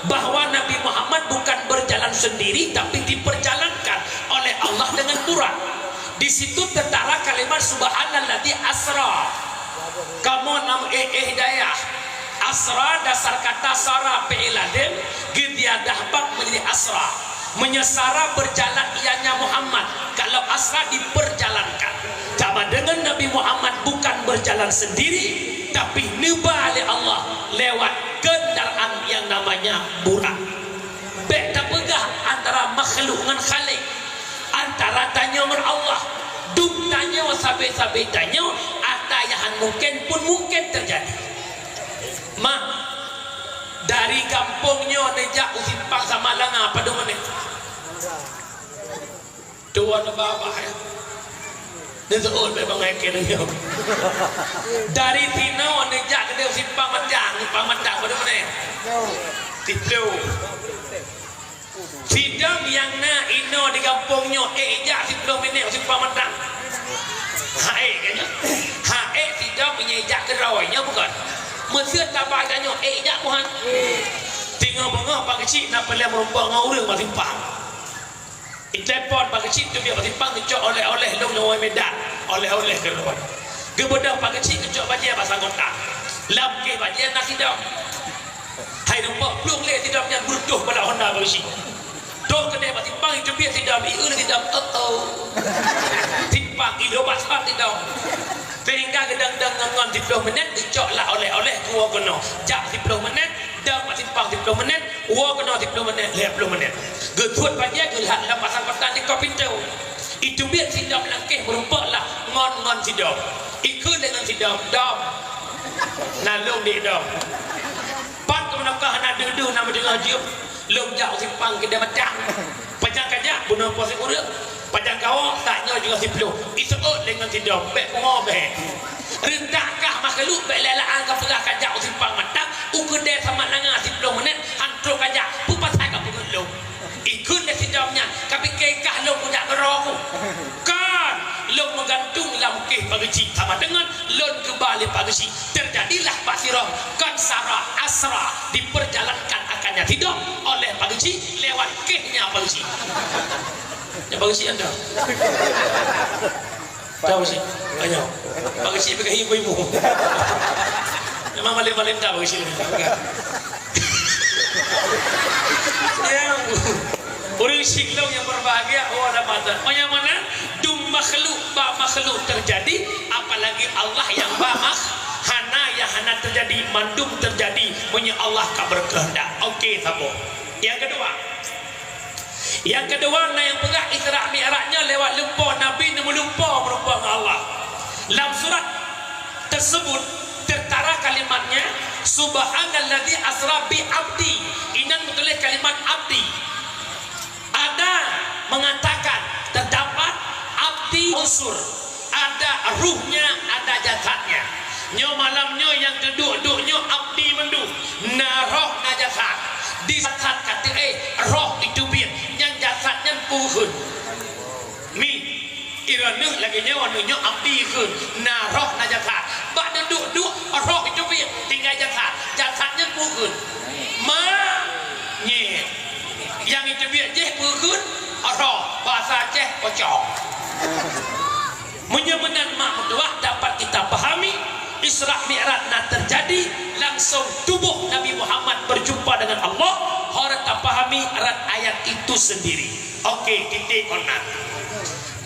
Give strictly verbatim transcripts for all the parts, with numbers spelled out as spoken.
bahwa Nabi Muhammad bukan berjalan sendiri, tapi diperjalankan oleh Allah dengan Burak. Di situ tertara kalimat subhanalladzi asra. Kamoe nam eh, eh dayah. Asra dasar kata sara fi'il lazim, geuziyadah ba menjadi asra. Meunyoe sara berjalan ianya Muhammad, kalau asra diperjalankan. Sama dengan Nabi Muhammad bukan berjalan sendiri, tapi neuba lé Allah lewat kendaraan yang namanya Burak. Bék tapeugah antara makhluk ngon Khalik, antara tanyoe ngon Allah. Dum tanyoe sabe-sabe tanyoe, ata nyang han mungken pun mungken teujadi. Mak, dari gampông nyoe neujak u simpang Samalanga padum menit? Dua neu babah, ya. Neu seuôt bak bangai keu nyoe. Dari sinoe neujak keudeh u simpang Matang, simpang Matang padum menit? Siploh. Sidom nyang na inoe di gampông nyoe, ék jak siploh menit u simpang Matang? Ha'ék kan nyoe? Ha'ék sidom meunyoe jak keudroe, nyoe bukon? Meuseuet taba tanyoe, ék jak buhan? Teungoh beungoh Pak Keuchik na peureulèe meurumpok ngon ureueng bak simpang. Itelepon Pak Keuchik teubiet bak simpang geucok oleh-oleh lôn nyang awai Medan, oleh-oleh keu lôn. Geubeudôh Pak Keuchik geucok bajèe bak sang kota. Lam kéh bajèe na sidom. Hai rumpok plueng lé sidom nyan beureutoh bak Honda Pak Keuchik. Troh keudeh bak simpang iteubiet sidom, ieu lé sidom, oh, oh. Simpang idôh basah sidom. Sehingga geudong-dong ngon-ngon siploh menit geucok lah oleh-oleh geuwoe keunoe. Jak siploh menit, dong bak simpang siploh menit, woe keunoe siploh menit, lhèe ploh menit. Geusuet bajèe geulhat lam pasang patan di koh pintoe. Iteubiet sidom lam kéh meurumpok lah ngon-ngon sidom. Ikheun lé ngon sidom, "Dom." "Na lôn dik dom." "Pat keumeunokah na deuh-deuh na meudeungoe jeuem?" "Lôn jak u simpang keudeh Matang." "Pajan kajak?" "Bunoe poh sikureueng." "Pajan kawoe?" "Tanyoe jeuet siploh." Iseuôt lé ngon sidom, "Bèk pungo bèk." Reuntak kah makhluk bèk lé-lé an kapeugah kajak u simpang Matang, u keudè Samalanga siploh menit, han trok kajak, peue pasai kapeugah lôn? Ikheun lé sidom nyan, kapike kah lôn kujak keudroe ku? Kon, lôn meugantung lam kéh Pak Keuchik sama deungon lôn geuba lé Pak Keuchik. Teujadilah bak sidom, kon sara asra, diperjalankan akannya sidom oleh Pak Keuchik lewat kéhnya Pak Keuchik. Nyan Pak Keuchik anda. Tahu sih? Ayo. Pak Keuchik peugah ibu-ibu. Memang malém-malém dah Pak Keuchik. Ya. Ureueng syik lôn nyang berbahagia, oh, ada mata. Meunyo meunan, dum makhluk ba makhluk teujadi, apalagi Allah nyang ba makh-, hana nyang hana teujadi, mandum teujadi, meunyo Allah ka berkehendak. Oke, saboh. Nyang keudua. Nyang keudua na nyang peugah Isra Mi'raj nyoe lewat lumpoe Nabi neumeulumpoe meurumpok ngon Allah. Lam surat tersebut tertara kalimatnya, "Subhanalladzi asra bi abdi." Inan meutuléh kalimat abdi. Ada mengatakan, terdapat abdi unsur. Ada ruhnya, ada jasadnya. Nyoe malam nyoe nyang teuduek-duek nyoe abdi mandum. Na roh, na jasad. Di jasad ka teuh, eh, roh iteubiet, nyang jasad nyan peue kheun? Mi, droeneuh lagèe nyoe, nyoe abdi kheun. Na roh, na jasad. Bak teuduek-duek, roh iteubiet, tinggai jasad. Jasad nyan peue kheun? Manyét. Nyang iteubiet jih peue kheun? Roh. Bahasa Aceh, pocong. Meunyoe meunan mak meutuah dapat kita pahami, Isra Mi'raj na terjadi langsung tubuh Nabi Muhammad berjumpa dengan Allah, harus tapahami rat ayat itu sendiri. Oke, titik on na.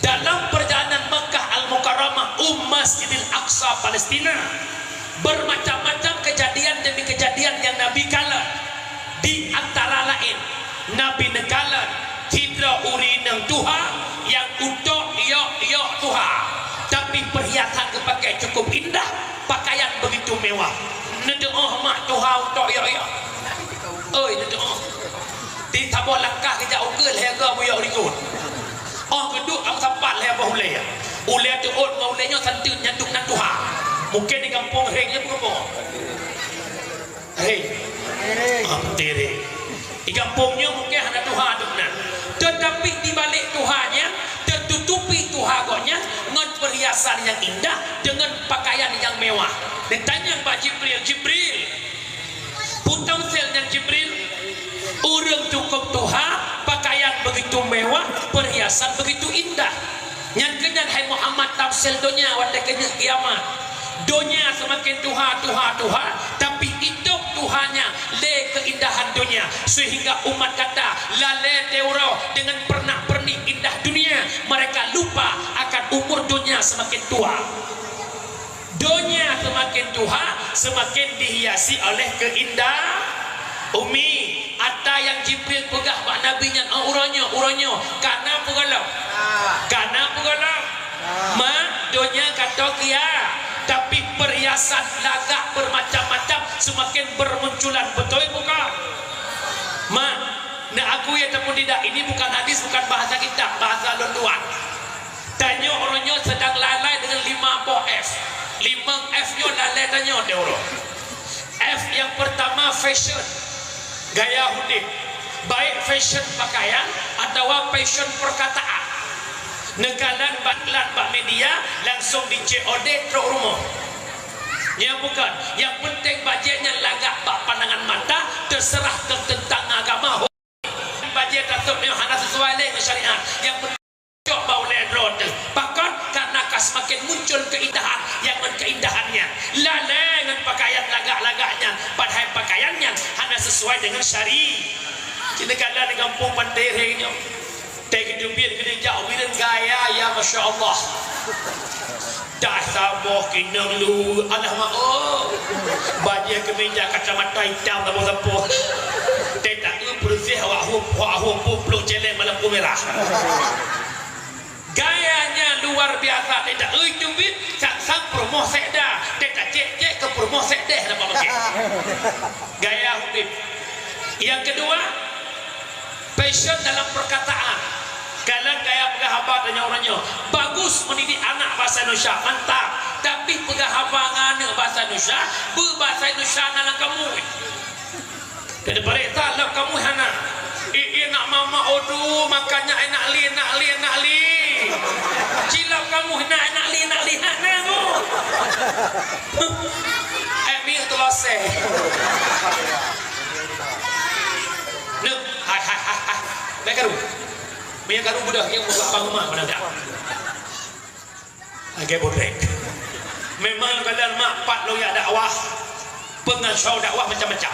Dalam perjalanan Makkah Al-Mukarramah u Masjidil Aqsa Palestina, bermacam-macam kejadian demi kejadian yang Nabi kalon. Di antara laén, Nabi neukalon sidroe ureueng inong tuha nyang utok yok-yok tuha, tapi perhiasan geupakai cukup indah, pakaian begitu mewah. Neutu'oh mak tuha utok yok-yok. Oi, neutu'oh. Di saboh langkah geujak ukeue lhèe go buyok likot. Óh geuduek lam sapat lhèe boh ulèe. Ulèe teuôt ngon ulèe nyoe santeuet nyan duek nan tuha. Mungken di gampông Rheng nyan peurumoh. Hei. Ah, beutôi deh. Di gampông nyoe mungken hana tuha dum nan. Tetapi di balik tuha nyan, teututupi tuha gobnyan ngon perhiasan nyang indah, deungon pakaian nyang mewah. Neutanyong bak Jibril, "Jibril, peue teuma sèl nyan Jibril?" Perhiasan begitu indah. Nyan keuh nyan hai Muhammad tamsil donya watée keuneuk kiamat. Donya seumaken tuha, tuha, tuha, tapi idop tuhanya lé keuindahan donya, seuhingga umat gata lalée teuroe deungon peurenak-peurenik indah dunia, mereka lupa akan umur donya seumaken tua. Donya seumaken tuha, seumaken dihiasi oleh keuindah. Umi, ata nyang Jibril peugah bak Nabi nyan, "Oh, uroe nyoe, uroe nyoe, kana peugolom." Kana peugolom. Mak, donya ka toh kia, tapi perhiasan lagak bermacam-macam seumaken bermunculan, beutôi bukan? Mak, neuakui ataupun tidak, ini bukan hadis, bukan bahasa kitab, bahasa lôn tuan. Tanyoe uroe nyoe seudang lalai deungon lima boh F. Limong F nyoe lalai tanyoe di uroe. F nyang peurtama fashion, gaya udeb, baik fashion pakaian atawa fashion perkataan. Neukalon bak iklan bak media, langsong di-C O D trok rumoh. Nyan bukan, nyang peunteng bajée nyan lagak bak pandangan mata, teuseurah keu teuntang agama. Bajée tasôk nyoe hana sisuai lé ngon syariat. Nyang cok bak ulée droe teuh. Pakon? Karena ka seumaken muncul keuindahan nyang ngon keuindahan nyan lalée ngon pakaian lagak-lagak nyan, padahai pakaian nyan hana sisuai deungon syari-, Ci neukalon di gampông Pantai Reng nyoe. Teukeujeuet keudeh jak u bireuen gaya, ya masya Allah. Dah saboh keuneuk lu, alah mak, oh. Bajée keumeja kacamata itam saboh-saboh. Teuta eu beureuséh awak hup, awak hup, hup, plôk céléng malam ku mirah. Gayanya luar biasa, teuta eu teubiet, sang-sang peurumoh sekda, teuta cék-cék keu peurumoh sekdeh, nampak maké. Gaya udeb. Yang kedua, fashion dalam perkataan. Galak gaya peugah haba tanyoe uroe nyoe. Bagus mendidik anak bahasa Indonesia, mantap. Tapi peugah haba ngon aneuk bahasa Indonesia, beu bahasa Indonesia na lam kamus. Jadi paréksa lam kamus hana. Ih, ih, nak mama odu, makanya enak li, enak li, enak li. Cilap kamus na enak li, enak li hana mu. Eh, mi tu loseh. Nah, hai, hai, hai, hai. Baik karu. Minyak karu budak yang buka bangunan mana dah? Lagée bodrek. Memang kadang mak pat lôn jak dakwah, peungasuh dakwah macam-macam.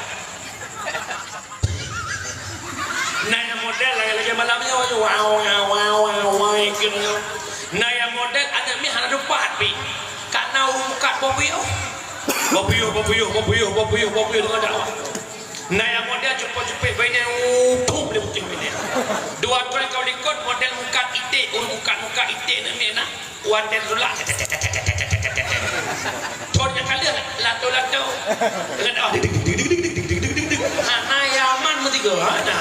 Nah, nyang model lagée-lagée malam nyoe, wow, wow, wow, wow, wow, gitu. Nah, nyang model aneuk miet hana dupat pi. Karena ureueng mukat boh buyuh. Boh buyuh, boh buyuh, boh buyuh, boh buyuh, boh buyuh deungon dakwah. Nah, nyang model ceupet-ceupet bainyan, uh, pum, dia putih bainyan. Dua troh kau likot model mukat iték, ureueng mukat-mukat iték nak miet nah. Watée tulak. Thon nyang ka lheueh lato-lato. Dengan awak. Hana yaman meusigoe, hana.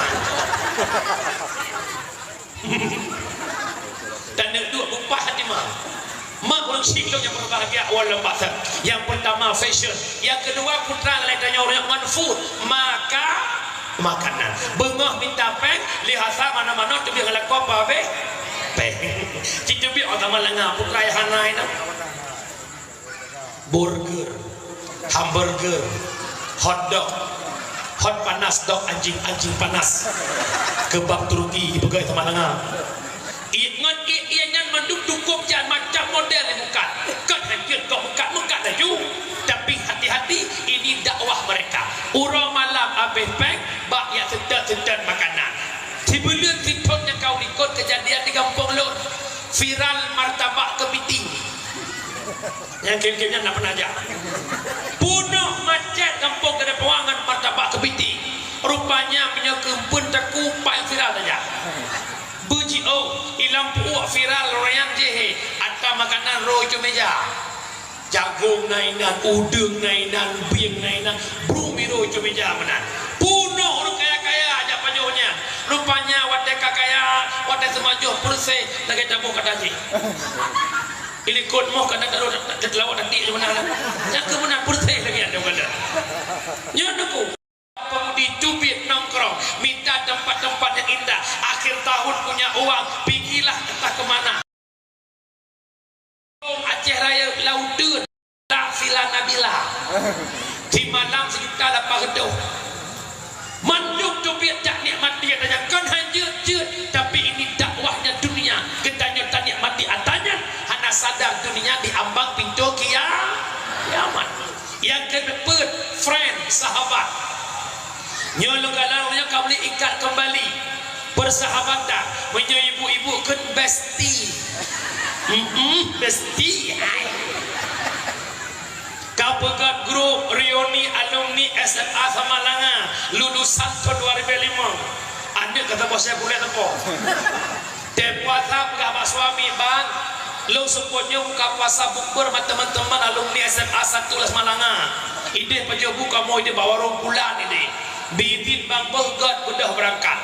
Dan yang dua, upah hati mah. Mak ureueng syiek lôn nyang berbahagia, awak lom bak that. Yang pertama fashion. Yang kedua, putra laén tanyoe ureueng ngon food. Maka makanan. Beungoh mita péng, lé hasa manoe-manoe teubiet ngon lakoe pabéh péng. Ci teubiet oh sama langa putra nyang hana inong. Burger, hamburger, hotdog, hot panas dog anjing, anjing panas. Kebab Turki ipeugah sama langa. Ié ngon ié, ié nyan mandum dukub jan macam model mukat. Kon hanjeuet kok mukat, mukat laju. Tapi hati-hati, ini dakwah mereka. Uroe malam abéh péng, bak jak seutôt-seutôt makanan. Sibuleuen sithon nyang ka u likot kejadian di gampông lôn. Viral martabak kepiting. Nyang kém-kém nyan na peunaja. Peunoh macet gampông Geude Peuwang ngon martabak kepiting. Rupanya meunyoe keupeuen taku pai viral saja. Beujiôh, ilam puôk viral royan jih, atra makanan rô icue meja. Jagong na inan, udeueng na inan, bieng na inan, brung mirô icue meja meunan. Peunoh ureueng kaya-kaya jak pajoh nyan. Rupanya watée ka kaya, watée seumajoh peureuseh lagée taboh kata jih. Ilikot moh kana taroh teulawak tati meunan. Nyang keu meunan peureuseh lagée nyan, nyoe kana. Nyoe neuku. Pemudi teubiet nongkrong, mita tempat-tempat yang indah. Akhir tahun punya uang, pigilah entah ke mana. Aceh Raya, Lauteun, Villa Nabila. Di malam sejuta lapan reutôh. Mandum teubiet jak nikmati, katanya, kon hanjeuet-jeuet, tapi ini dakwah. Nyan di ambang pintoe kia-, kiamat. Nyang keupeuet, friend, sahabat. Nyoe lôn kalon nyoe ka meuli ikat keumbali persahabatan. Meunyoe ibu-ibu kheun bestie. Mm-mm, bestie. Hai. Ka peugöt grup reuni alumni S M A Samalanga lulusan tahun dua ribu lima. Aneuk kata bos saya kuliah tepo. Teupuasa peugah bak suami, "Bang, lôn seupôt nyoe buka puasa bukber bak teman-teman alumni S M A satu Samalanga. Ideh pajoh bu kamoe ideh bak warong bulan ideh. Bitin bang beuh göt beudôh beurangkat."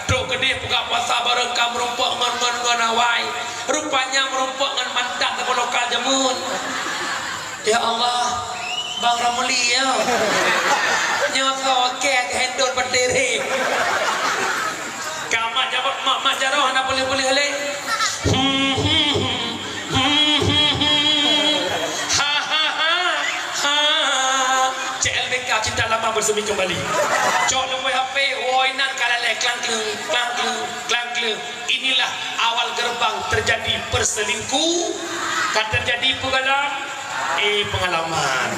Trok keudeh buka puasa bareng ka meurumpok ngon, ngon, ngon awai. Rupanya meurumpok ngon mantan teuma lokal jameun. Ya Allah, Bang Ramli ya. Nyoe soe keu handle berdiri. Ka mak jaweueb, mak, mak jaroe hana boleh-boleh lé. Hmm, hmm, hmm. Hmm, hmm, hmm. Ha, ha, ha, ha. C L B K Cinta Lama Bersemi Kembali. Cok nombor H P, woi nan ka lalai, klang kleng, klang kleng, klang kleng. Inilah awal gerbang terjadi perselingkuh. Ka terjadi peue galom? Eh, pengalaman.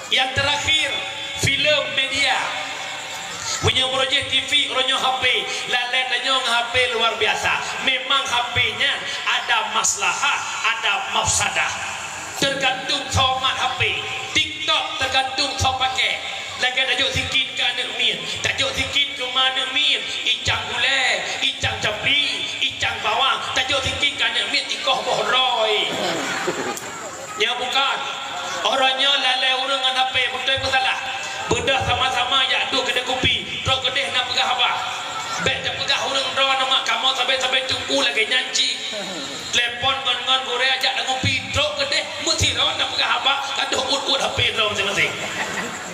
Yang terakhir, filem media. Meunyoe uroe jih T V, uroe nyoe H P, lalai tanyoe ngon H P luar biasa. Memang H P nyan ada maslahah, ada mafsadah. Tergantung soe mat H P. TikTok tergantung soe pakai. Lagèe tajok sikit keu aneuk miet, tajok sikit keu ma aneuk miet, icang gulai, icang capli, icang bawang, tajok sikit keu aneuk miet ikoh boh droe. Nyoe bukon. Uroe nyoe lalai ureueng ngon H P, beutôi peue salah? Beudôh sama-sama jak duek keudè kupi, trok keudeh na peugah haba. Bèk tapeugah ureueng droe nama kamoe sabe-sabe teungku lagèe nyan cit. Telepon ngon-ngon gurèe jak lam kupi, trok keudeh meusidroe na peugah haba, ka deuh uet-uet H P droe maséng-maséng.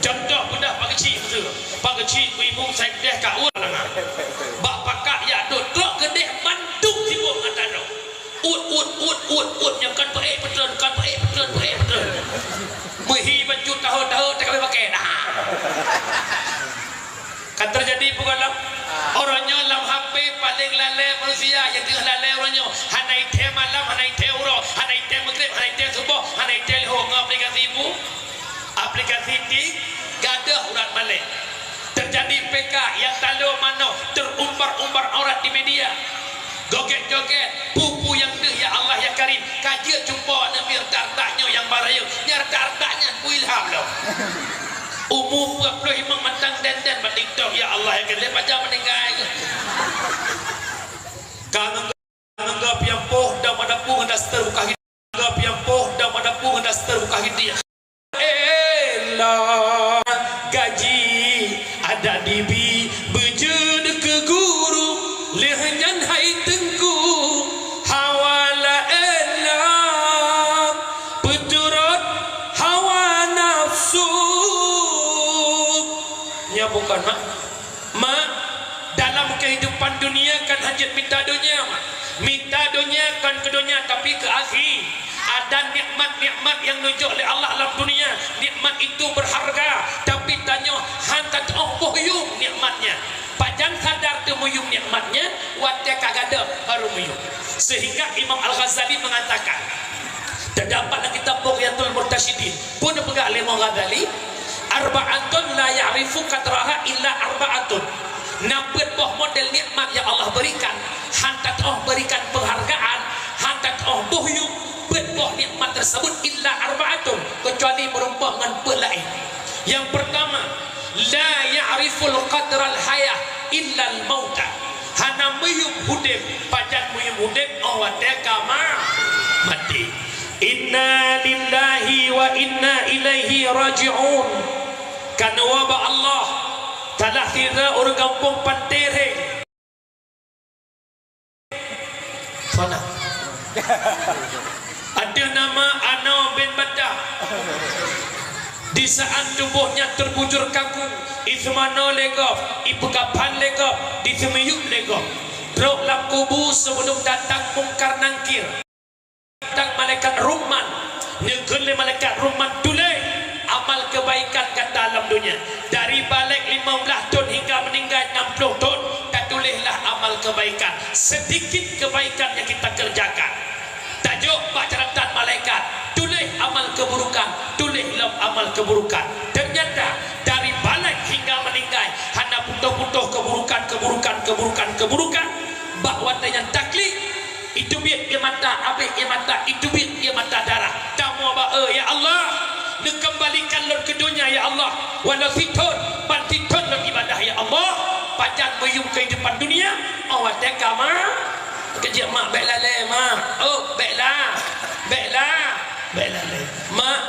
Contoh beudôh Pak Keuchik miseue. Pak Keuchik ibu sekdes ka uet langa. Bak pakak jak duek, trok keudeh mandum sibok ngon tanyoe. Uet, uet, uet, uet, uet, nyang kan peuék peutreun, kan peuék peutreun, peuék peutreun. Meuhi bacut tahun-tahun tak kami pakai dah. Kan terjadi peue galom? Uroe nyoe lam H P paléng lalai manusia, nyang teungoh lalai uroe nyoe. Hana ithèe malam, hana ithèe uroe, hana ithèe meugreb, hana ithèe suboh, hana ithèe leuhô ngon aplikasi bu-, aplikasi tik, gadôh urat malèe. Terjadi P K, nyang talo manoh, terumbar-umbar aurat di media. Gogét-gogét, peue-peue nyang deuh, ya Allah, ya Karim, ka jeuet cupo aneuk miet reuta-reuta nyoe nyang barayeueng, nyang reuta-reuta nyan ku ilham lom. Umu peuet ploh limong mantang dèn-dèn bak TikTok, ya Allah, ya Karim, lé pajan meuninggai. Ka ngon-, ngon pian poh dan madapu ngon daster bukah hideung. Ka pian poh dan madapu ngon daster bukah hideung. Ella gaji adak dibi beujeuet keu guru, lheueh nyan hai teungku hawa laén lam peuturot hawa nafsu. Nyan bukon, Mak? Mak, dalam kehidupan dunia kan hanjeuet mita donya, Mak. Mita donya kan keu donya, tapi keu akhi. Ada nikmat-nikmat nyang neujok lé Allah lam dunia. Nikmat itu berharga, tapi tanyoe han tateu'oh boh yuem nikmat nyan. Pajan sadar teumeuyuem nikmat nyan, watèe ka gadôh baru meuyuem. Sehingga Imam Al-Ghazali mengatakan, terdapat dalam kitab Bughyatul Murtasyidin, peue neupeugah lé Imam Ghazali, "Arba'atun la ya'rifu qadraha illa arba'atun." Na peuet boh model nikmat nyang Allah berikan, han tateu'oh berikan penghargaan, han tateu'oh boh yuem peuet boh nikmat tersebut, illa arba'atun, kecuali meurumpok ngon peuet laén. Yang pertama, la ya'riful qadral hayah illal mauta. Hana meuyuem udép, pajan meuyuem udép, 'oh watèe ka ma-, maté. Inna lillahi wa inna ilaihi raji'un. Kanoe bak Allah, salah sidroe ureueng gampông Panté Rheng. Sana. Ada nama Ano bin Battah. Di saat tubuhnya terbujur kaku, iseumanoe lé gob, ipeukaphan lé gob, diseumiyueb lé gob. Trok lam kubu sebelum datang Mungkar Nangkir. Datang malaikat Rahman, neukheun lé malaikat Rahman tuléh amal kebaikan gata lam dunia. Dari balek lima belas thon hingga meninggai enam puluh thon, tatuléhlah amal kebaikan. Sedikit kebaikan yang kita kerjakan. Tajok bak catatan Keburukan. Ternyata dari balik hingga meninggai hana putôh-putôh keburukan, keburukan, keburukan, keburukan. Bak watée nyan taklik, iteubiet ie mata, abéh ie mata, iteubiet ie mata darah. Tamoe bak, "Eh, ya Allah, neukeumbalikan lôn keu donya, ya Allah. Walau sithon, ban sithon lôn ibadah, ya Allah." Pajan meuyum keuhidupan dunia, oh, watée ka ma-, keujeuet mak, bék lalée, mak. Oh, bék la, bék la, bék lalée. Mak,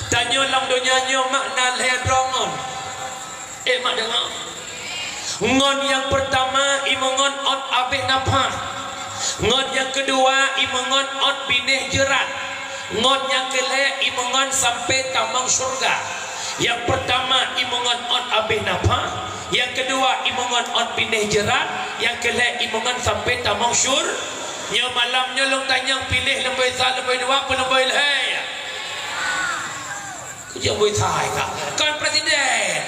tanyoe lam donya nyoe, mak, na lhée droe ngon. Eh, mak deungoe. Ngon nyang peurtama, imeungon ôt abéh nafah. Ngon nyang keudua, imeungon ôt binéh jeurat. Ngon nyang keulhée, imeungon sampoe tamong syeuruga. Nyang peurtama, imeungon ôt abéh nafah. Nyang keudua, imeungon ôt binéh jeurat. Nyang keulhée, imeungon sampoe tamong syur-, nyoe malam nyoe lôn tanyong, piléh lumbôi sa, lumbôi dua, peue lumbôi lhée? Kujak bui thai ka. Kon presiden.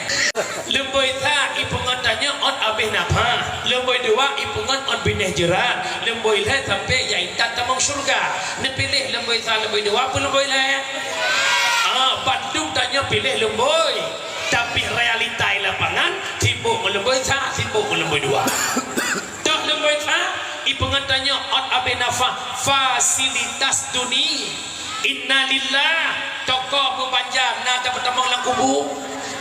Lumbôi sa ipeungon tanyoe ôt abéh nafah. Lumbôi dua ipeungon ôt binéh jeurat. Lumbôi lhée sampoe nyang intat tamong syeuruga. Neupiléh lumbôi sa, lumbôi dua, peue lumbôi lhée? Ah, bandum tanyoe piléh lumbôi. Tapi realita i lapangan, sibok ngon lumbôi sa, sibok ngon lumbôi dua. Tok lumbôi sa ipeungon tanyoe ôt abéh nafah, fasilitas duni. Innalillah, toko meubanja na tapeutamong lam kubu.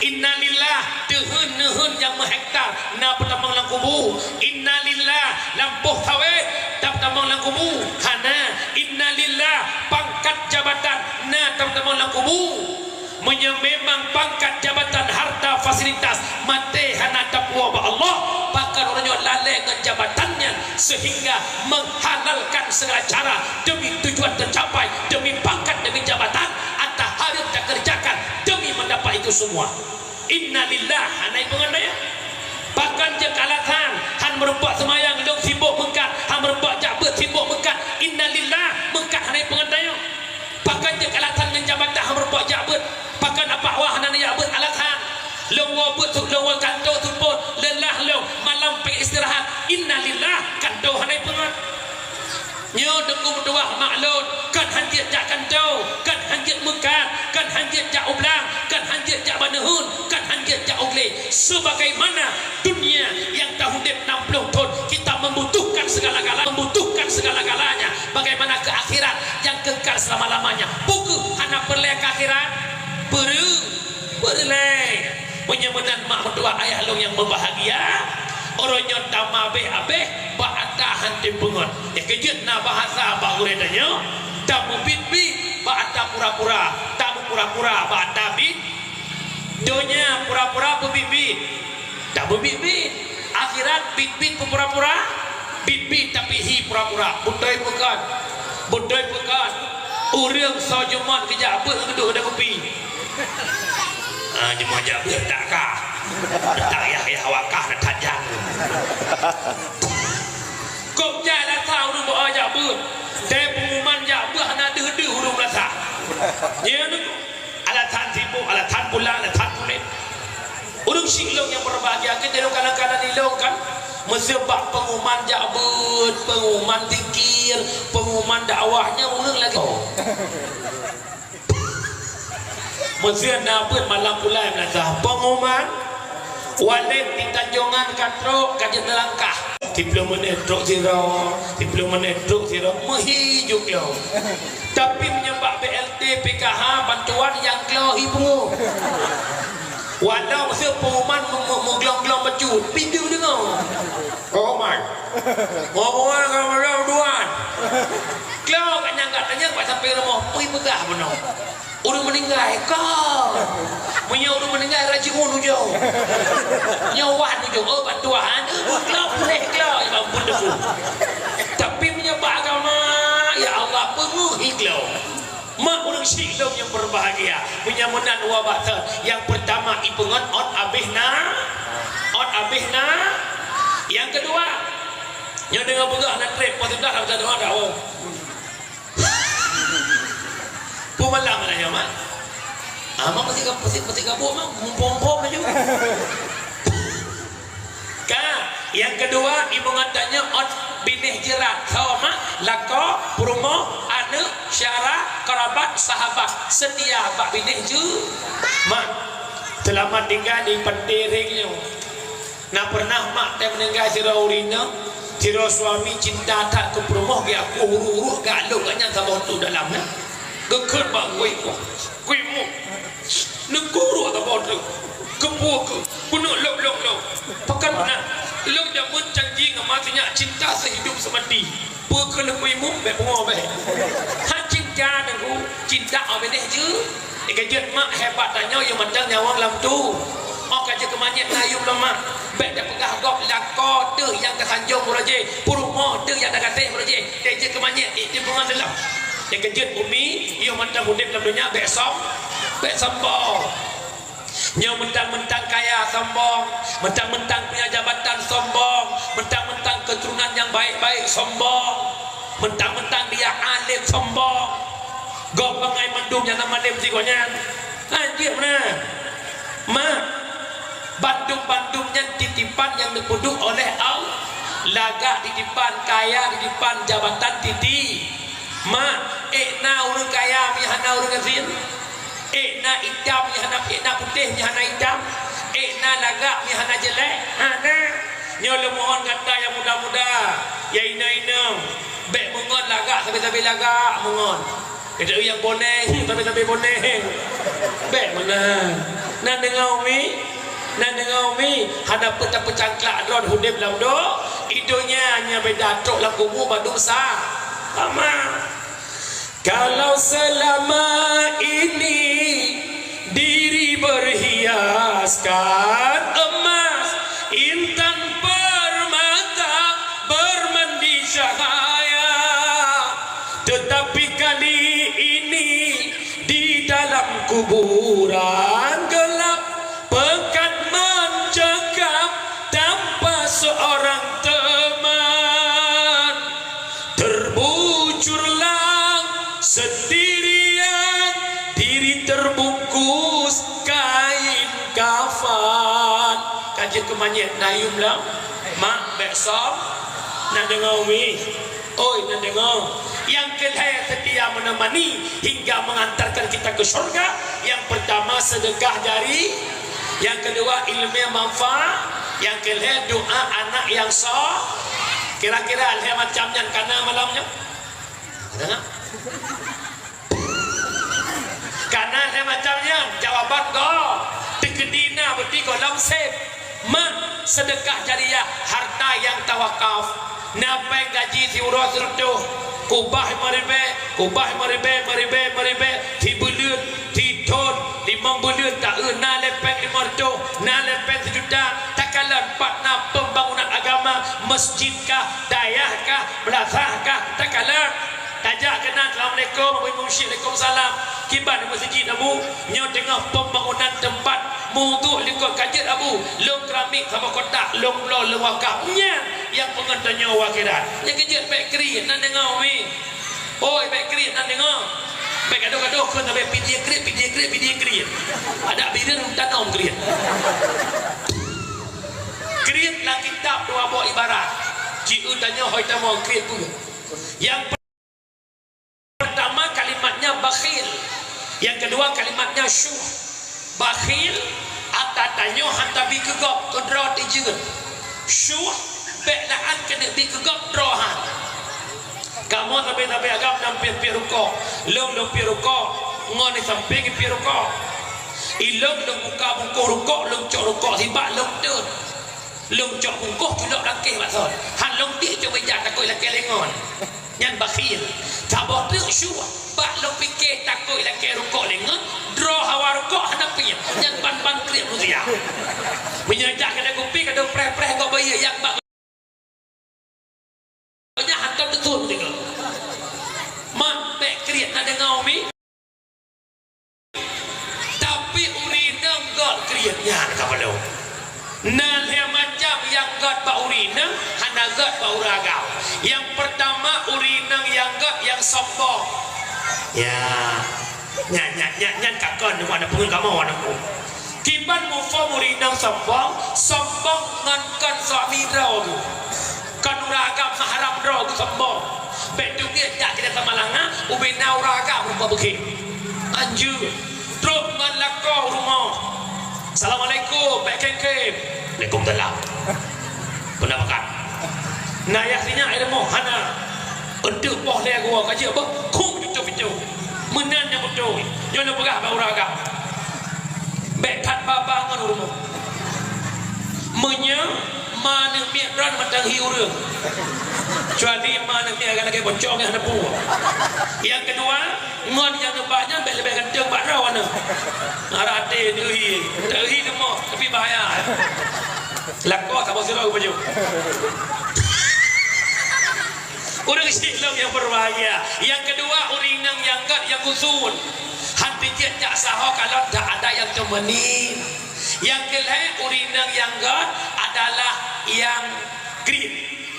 Innalillah, teuheun-neuheun nyang meuhektar na peutamong lam kubu. Innalillah, lampôh sawét tapeutamong lam kubu. Hana, innalillah, pangkat jabatan na tapeutamong lam kubu. Meunyoe memang pangkat jabatan, harta, fasilitas, maté hana tapuwoe bak Allah, pakon uroe nyoe lalée ngon jabatan nyan sehingga menghalalkan segala cara demi tujuan tercapai, demi pangkat, demi jabatan, ata hareuem takerjakan demi mendapat itu semua. Innalillah, hana ipeungon tanyoe. Pakon jeuet alasan, han meurumpok seumayang lôn sibok meukat, han meurumpok jak beuet sibok meukat. Innalillah, meukat hana ipeungon tanyoe. Pakon jeuet alasan ngon jabatan han meurumpok jak beuet. Pakon apak wah hana neujak beuet alasan. Lôn woe beuet su-, lôn woe kantô seupôt, leulah lôn, malam peuistirahat. Innalillah, kantô hana ipeungon. Nyoe teungku meutuwah mak lôn, kon han jeuet jak kantô, kon han jeuet meukat, kon han jeuet jak u blang, kon han jeuet jak baneuheun, kon han jeuet jak u glé. Sebagaimana dunia yang dah udeb enam puluh thon, kita membutuhkan segala-gala, membutuhkan segala-galanya. Bagaimana keu akhirat yang kekal selama-lamanya? Peu kheueh hana peureulée keu akhirat? Peureu-, peureulée. Meunyoe meunan mak meutuwah ayah lôn nyang meubahagia, uroe nyoe tamabéh-abéh bak ata han tém peungon. Nyang keujeuet na bahasa bak gurée tanyoe, tamubiet-biet bak ata pura-pura, tamupura-pura bak ata biet. Donya pura-pura peubiet-biet, tameubiet-biet. Akhirat biet-biet peupura-pura, biet-biet tapi hi pura-pura. Beutôi peu kon? Beutôi peu kon? Ureuëng soe jumôt geujak beuet geuduek lam kupi. Ah, jumôt jak beuet tak kah? Tak yah-yah awak kah na that jak. Kok jai lasa ureuëng beu jak beuet? Dai pengumuman jak beuet hana deuh-deuh ureuëng lasa. Ya, alasan sibuk, alasan pulang, alasan puléh. Ureuëng syiek lôn nyang berbahagia, kan jadi kadang-kadang ilong kan, meuseu bak pengumuman jak beuet, pengumuman zikir, pengumuman dakwah, nyan ureuëng lagi. Oh. Meuseu na beuet malam pulai meunasah pengumuman, Waled di Tanjongan ka trok, ka jeuet neulangkah. Siplôh menit trok sidroe, siplôh menit trok sidroe, meuhi ju kloe. Tapi meunyoe bak B L T, P K H, bantuan nyang kloe hi pungo. Walau meuseu pengumuman meu-, meu-, meuglong-glong bacut, pindu deungoe. Oh my. Pengumuman ka malam tuan. Kloe ka nyang gata nyan bak sampai rumoh, pui peugah bunoe. Ureuëng meuninggai, ka. Meunyoe ureuëng meuninggai, rajiun ujoe. Nyoe wan ujoe, oh, bantuan, eh, beuklop, leh klop, ya ampun, debu. Tapi meunyoe bak agama, ya Allah, peungeuh iklo. Mak ureuëng syiek lôn nyang berbahagia, meunyoe meunan wa bak thon. Yang pertama, ipeungon ot abéh na, ot abéh na. Yang kedua, nyoe deungoe peugah na treb, pas sudah, dah, dah, dah, oh. Peumalam lah nyoe, mak. Ah, mak mesti, mesti, mesti gabuk, mak. Mumpung-mumpung laju. Ka, yang kedua, ibu ngon tanyoe ot binéh jeurat. Soe, mak? Lakoe, peurumoh, an-, Aneuk, syara, kerabat, sahabat, setia bak binéh jeuet. Mak, seulamat tinggai di Panté Reng nyoe. Na pernah mak teuh meuninggai sidroe ureueng inong, sidroe suami cinta that keu peurumoh, geuaku huruk-huruk, geualok gobnyan saboh teuk dalam nyan. Geukheun bak kuéh, kuéh mu. Neuguruk saboh teuk. Keupeue keuh? Keuneuk lom-lom-lom. Pakon na? Lôn jameun canggih ngon maté nyak cinta seuhidup seumati. Peu keuh lôn imeum, bék beungoh bék. Hana cinta Teungku, cinta 'oh binéh jeuet. Ka jeuet mak hebat tanyoe yue mantong nyawöng lam tu. 'Oh ka jeuet keumanyét na yum lom mak. Bék tapeugah gob lakoe teuh nyang tasanjong uroe jih, peurumoh teuh nyang tagaséh uroe jih. Ka jeuet keumanyét, eh, di beungoh lom. Ka jeuet umi, yue mantong udép lam donya bék som-, bék sombong. Nyoe meuntang-meuntang kaya sombong, meuntang-meuntang punya jabatan sombong, meuntang-meuntang keuturonan nyang baik-baik sombong, meuntang-meuntang dia alim sombong. Gob bangai mandum nyang na malém sigoe nyan. Lanjut meunan. Mak, bandum-bandum nyan titipan nyang neupeuduek oleh Allah. Lagak titipan, kaya titipan, jabatan titi-, Mak, ék na ureueng kaya meuhana ureueng gasien? Ék na itam meuhana, ék na putéh meuhana itam? Ék na lagak meuhana jeulek? Hana. Nyoe lôn mohon gata nyang muda-muda, nyang inong-inong, bék meungon lagak sabe-sabe lagak meungon. Gata nyang boneng sabe-sabe boneng. Bék meunan. Na deungoe umi? Na deungoe umi? Hana peue tapeucangklak droe udép lam do-, i donya nyan beda trok lam kubu bandum sa-, sama. Kalau selama ini diri berhiaskan emas, intan permata bermandi cahaya, tetapi kali ini di dalam kuburan gelap, pekat mencekam tanpa seorang teman. Terbujurlah sendirian, diri terbungkus kain kafan. Ka jeuet keumanyét na yum lom, mak bék som-, na deungoe umi? Oi, na deungoe. Nyang keulhèe setia menemani hingga mengantarkan kita ke syurga. Yang pertama sedekah jari, yang kedua ilmu manfaat, yang keulhèe doa anak yang so-, kira-kira lhèe macam nyan ka na malam nyoe? Ada nggak? Ka na lhèe macam nyan, jawaban gob. Teukeudi na beuti gohlom sép. Mak, sedekah jariah, harta nyang tawakaf. Na péng gaji siuroe sireutôh, kubah limong ribèe, kubah limong ribèe, limong ribèe, limong ribèe, sibuleuen, sithôn, limong buleuen taeu, na lé péng limong reutôh, na lé péng sijuta, takalon pat na pembangunan agama, masjid kah, dayah kah, meulasah kah, takalon. Tajak keunan, "Assalamualaikum, Abu Imum Syik." "Waalaikumsalam." "Kiban meuseujid, Abu?" "Nyoe teungoh pembangunan teumpat meuwudhu likot ka jeuet, Abu. Lôn keramik saboh kotak, lôn bloe, lôn wakaf." Nyan nyang peungon tanyoe u akhirat. Nyang keujeuet bék kriet, na deungoe umi? Oi, bék kriet, na deungoe? Bék gadoh-gadoh kheun sabe pidie kriet, pidie kriet, pidie kriet. Adak bireuen tanom kriet. Kriet lam kitab dua boh ibarat. Jieu tanyoe hôi tamong kriet peue. Nyang pertama kalimatnya bakhil, yang kedua kalimatnya syuh. Bakhil, ata tanyoe han tabi keu gob, keu droe teuh jeuet. Syuh, bék na án keuneuk bi keu gob, droe han. Kamoe sabe-sabe agam na piep-piep rukok, lôn lôn piep rukok, ngon di sampéng piep rukok. Ilôn lôn buka bungkôh rukok, lôn cok rukok sibak, lôn teuet. Lôn cok bungkôh culok lam kèh bak thon. Han lôn tiek cok meja takot ilakèe lé ngon. Nyan bakhil. Saboh treuk syuh, bak lôn pike takot ilakèe rukok lé ngon, droe hawa rukok hana piep. Nyan ban-ban kriet manusia. Meunyoe jak keunan kupi, ka deuh preh-preh gob bayeue, nyang bak nyan hantom teuthon teuka. Mak, bék kriet, na deungoe umi? Tapi ureueng inong göt kriet nyan ka padum. Na lhèe macam nyang göt bak ureueng inong, hana göt bak ureueng agam. Nyang peurtama ureueng inong nyang göt nyang sombong. Ya, nyan, nyan, nyan, nyan ka kon, nyoe na peue kamoe, aneuk. Kiban muphom ureueng inong sombong, sombong ngon kon suami droe geuh. Kon ureueng agam mahram droe geuh sombong. Bèk teungeut jak keunan Samalanga, ubena ureueng agam rupa beukhem. Anjeue, trok ngon lakoe u rumoh. "Assalamualaikum, Bèk Khem-khem." "Waalaikumsalam." "Peue na pakat?" "Na yah sinyak i rumoh?" "Hana." "Eunteuk poh lhèe gua ka jeuet beuh, khueng jutôh-jutôh." "Meunan nyang beutôi, nyoe neupeugah bak ureueng agam. Bèk that ba-ba ngon u rumoh. Meunyoe ma aneuk miet droeneuh mantong hi ureueng, kecuali ma aneuk miet lagèe-lagèe pocong nyang hana peue. Nyang keudua, ngon nyang neuba nyan bèk leubeh ganteng bak droeneuh." Arah até teuhi, teuhi teuma, tapi bahaya. Lakoe saboh sidroe geupajoh. Ureueng syik lôn nyang berbahagia. Nyang keudua, ureueng inong nyang gèt nyang usun. Han teujeuet jak saho kalon tak ada yang temani. Nyang keulhèe, ureueng inong nyang gèt adalah nyang kriet.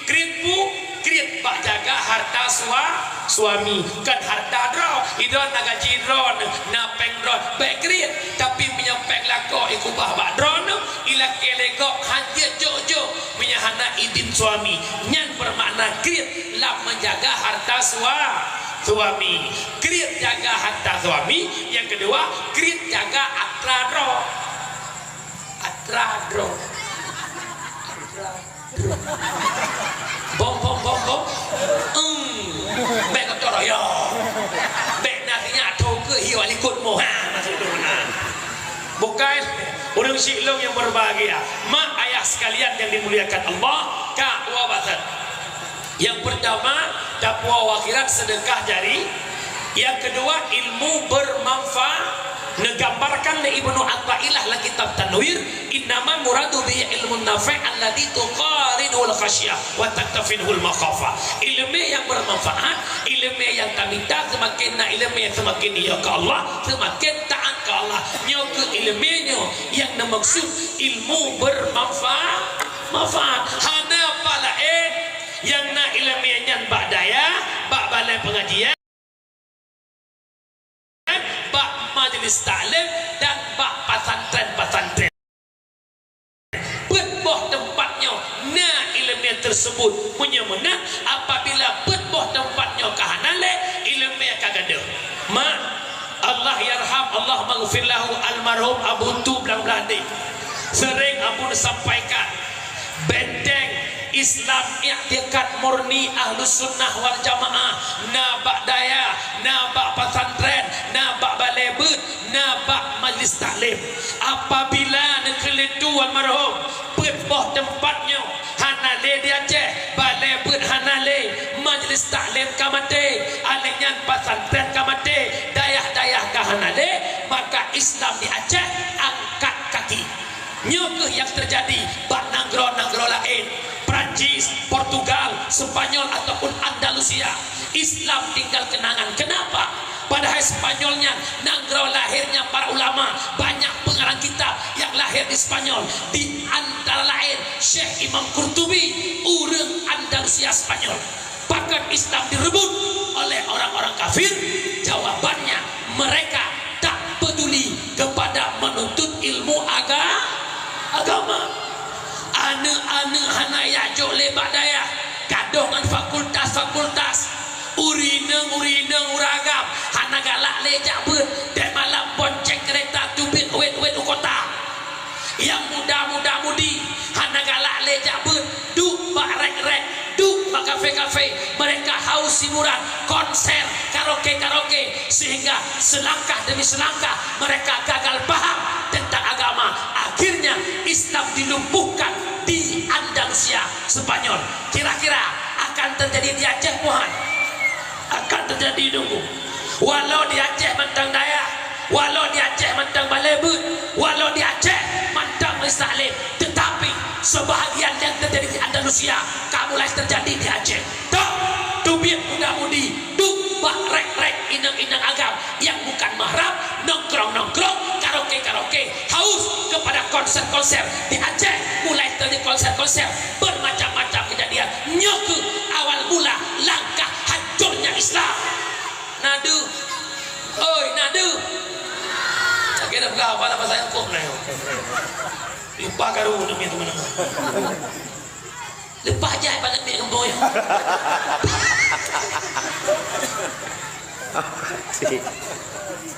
Kriet peue? Kriet bak jaga harta sua-, suami. Kon harta droe. Idroe na gaji droeneuh, na pèng droeneuh, bèk kriet. Tapi meunyoe pèng lakoe ikeubah bak droeneuh, ilakèe lé gob han jeuet jok-jok meunyoe hana idin suami. Nyan beumakna kriet lam menjaga harta sua-, suami. Kriet jaga harta suami. Nyang keudua, kriet jaga atra droe. Atra droe. Atra droe. Bom, bom, bom, bom. Eng. Bèk kotor, yo. Bèk na sinyak tho keuh, yo, likot moh. Ha, maksud tu meunan. Bukai, ureueng syik lôn nyang berbahagia. Mak ayah sekalian yang dimuliakan Allah, ka dua basan. Nyang peurtama, takwa akhirat, sedekah jari. Nyang keudua, ilmu bermanfaat. Neugambarkan lé Ibnu Athaillah lam kitab Tanwir, "Innama muradu bihi ilmun nafi' alladzi tuqarinuhul khasyah wa taktafinuhul makhafah." Ileumèe nyang bermanfaat, ileumèe nyang tamita, seumaken na ileumèe seumaken dia keu Allah, seumaken taat keu Allah. Nyoe keuh ileumèe nyoe nyang neumaksud ilmu bermanfaat. Manfaat. Hana peue laén nyang na ileumèe nyan bak dayah, bak balai pengajian, bak majelis taklim, dan bak pesantren-pesantren. Peuet boh teumpat nyoe na ileumèe tersebut. Meunyoe meunan, apabila peuet boh teumpat nyoe ka hana lé, ileumèe ka gadôh. Mak, Allah yarham, Allah maghfir lahu, almarhum Abu Tu Blang Blahdi, sering Abu sampaikan, benteng Islam, iktikad murni Ahlus Sunnah wal Jamaah na bak dayah, na bak pesantren, na bak balai beuet, na bak majelis taklim. Apabila neukeuleutu almarhum, peuet boh teumpat nyoe hana lé di Aceh, balai beuet hana lé, majelis taklim ka maté, alèh nyan pesantren ka maté, dayah-dayah ka hana lé, maka Islam di Aceh angkat kaki. Nyoe keuh nyang teujadi bak nanggroe-nanggroe laén, Prancis, Portugal, Spanyol, ataupun Andalusia. Islam tinggal kenangan. Kenapa? Padahai Spanyol nyan nanggroe lahirnya para ulama, banyak pengarang kitab yang lahir di Spanyol, di antara lain Syekh Imam Qurtubi, ureueng Andalusia Spanyol. Pakon Islam direbut oleh orang-orang kafir? Jawabannya, mereka tak peduli kepada menuntut ilmu aga-, agama. Aneuk-aneuk hana jak jok lé bak dayah, gadôh ngon fakultas-fakultas. Ureueng inong, ureueng inong, ureueng agam hana galak lé jak beuet, dèh malam bonceng keureta teubiet wét-wét u kota. Nyang muda-muda mudi hana galak lé jak beuet, duek bak rék-rék, duek bak kafé-kafé. Mereka haus hiburan, konser, karaoke-karaoke, sehingga selangkah demi selangkah mereka gagal paham tentang agama. Akhirnya Islam dilumpuhkan di Andalusia, Spanyol. Kira-kira akan terjadi di Aceh, bukan? Akan terjadi, tunggu. Walau di Aceh mantong dayah, walau di Aceh mantong balai beuet, walau di Aceh mantong majelis taklim, tetapi sebahagian yang terjadi di Andalusia ka mulai terjadi di Aceh. Toh, teubiet muda-mudi, duek bak rék-rék inong-inong agam nyang bukan mahram, nongkrong-nongkrong, karaoke-karaoke, haus kepada konser-konser di Aceh, mulai terjadi konser-konser, bermacam-macam kejadian. Nyoe keuh awal mula langkah hancurnya Islam. Na deuh. Oi, na deuh. Lagèe na peugah, apa nama saya kok na. Lupa karu demi teman-teman. Leupah jai bak leumbek keumbôi.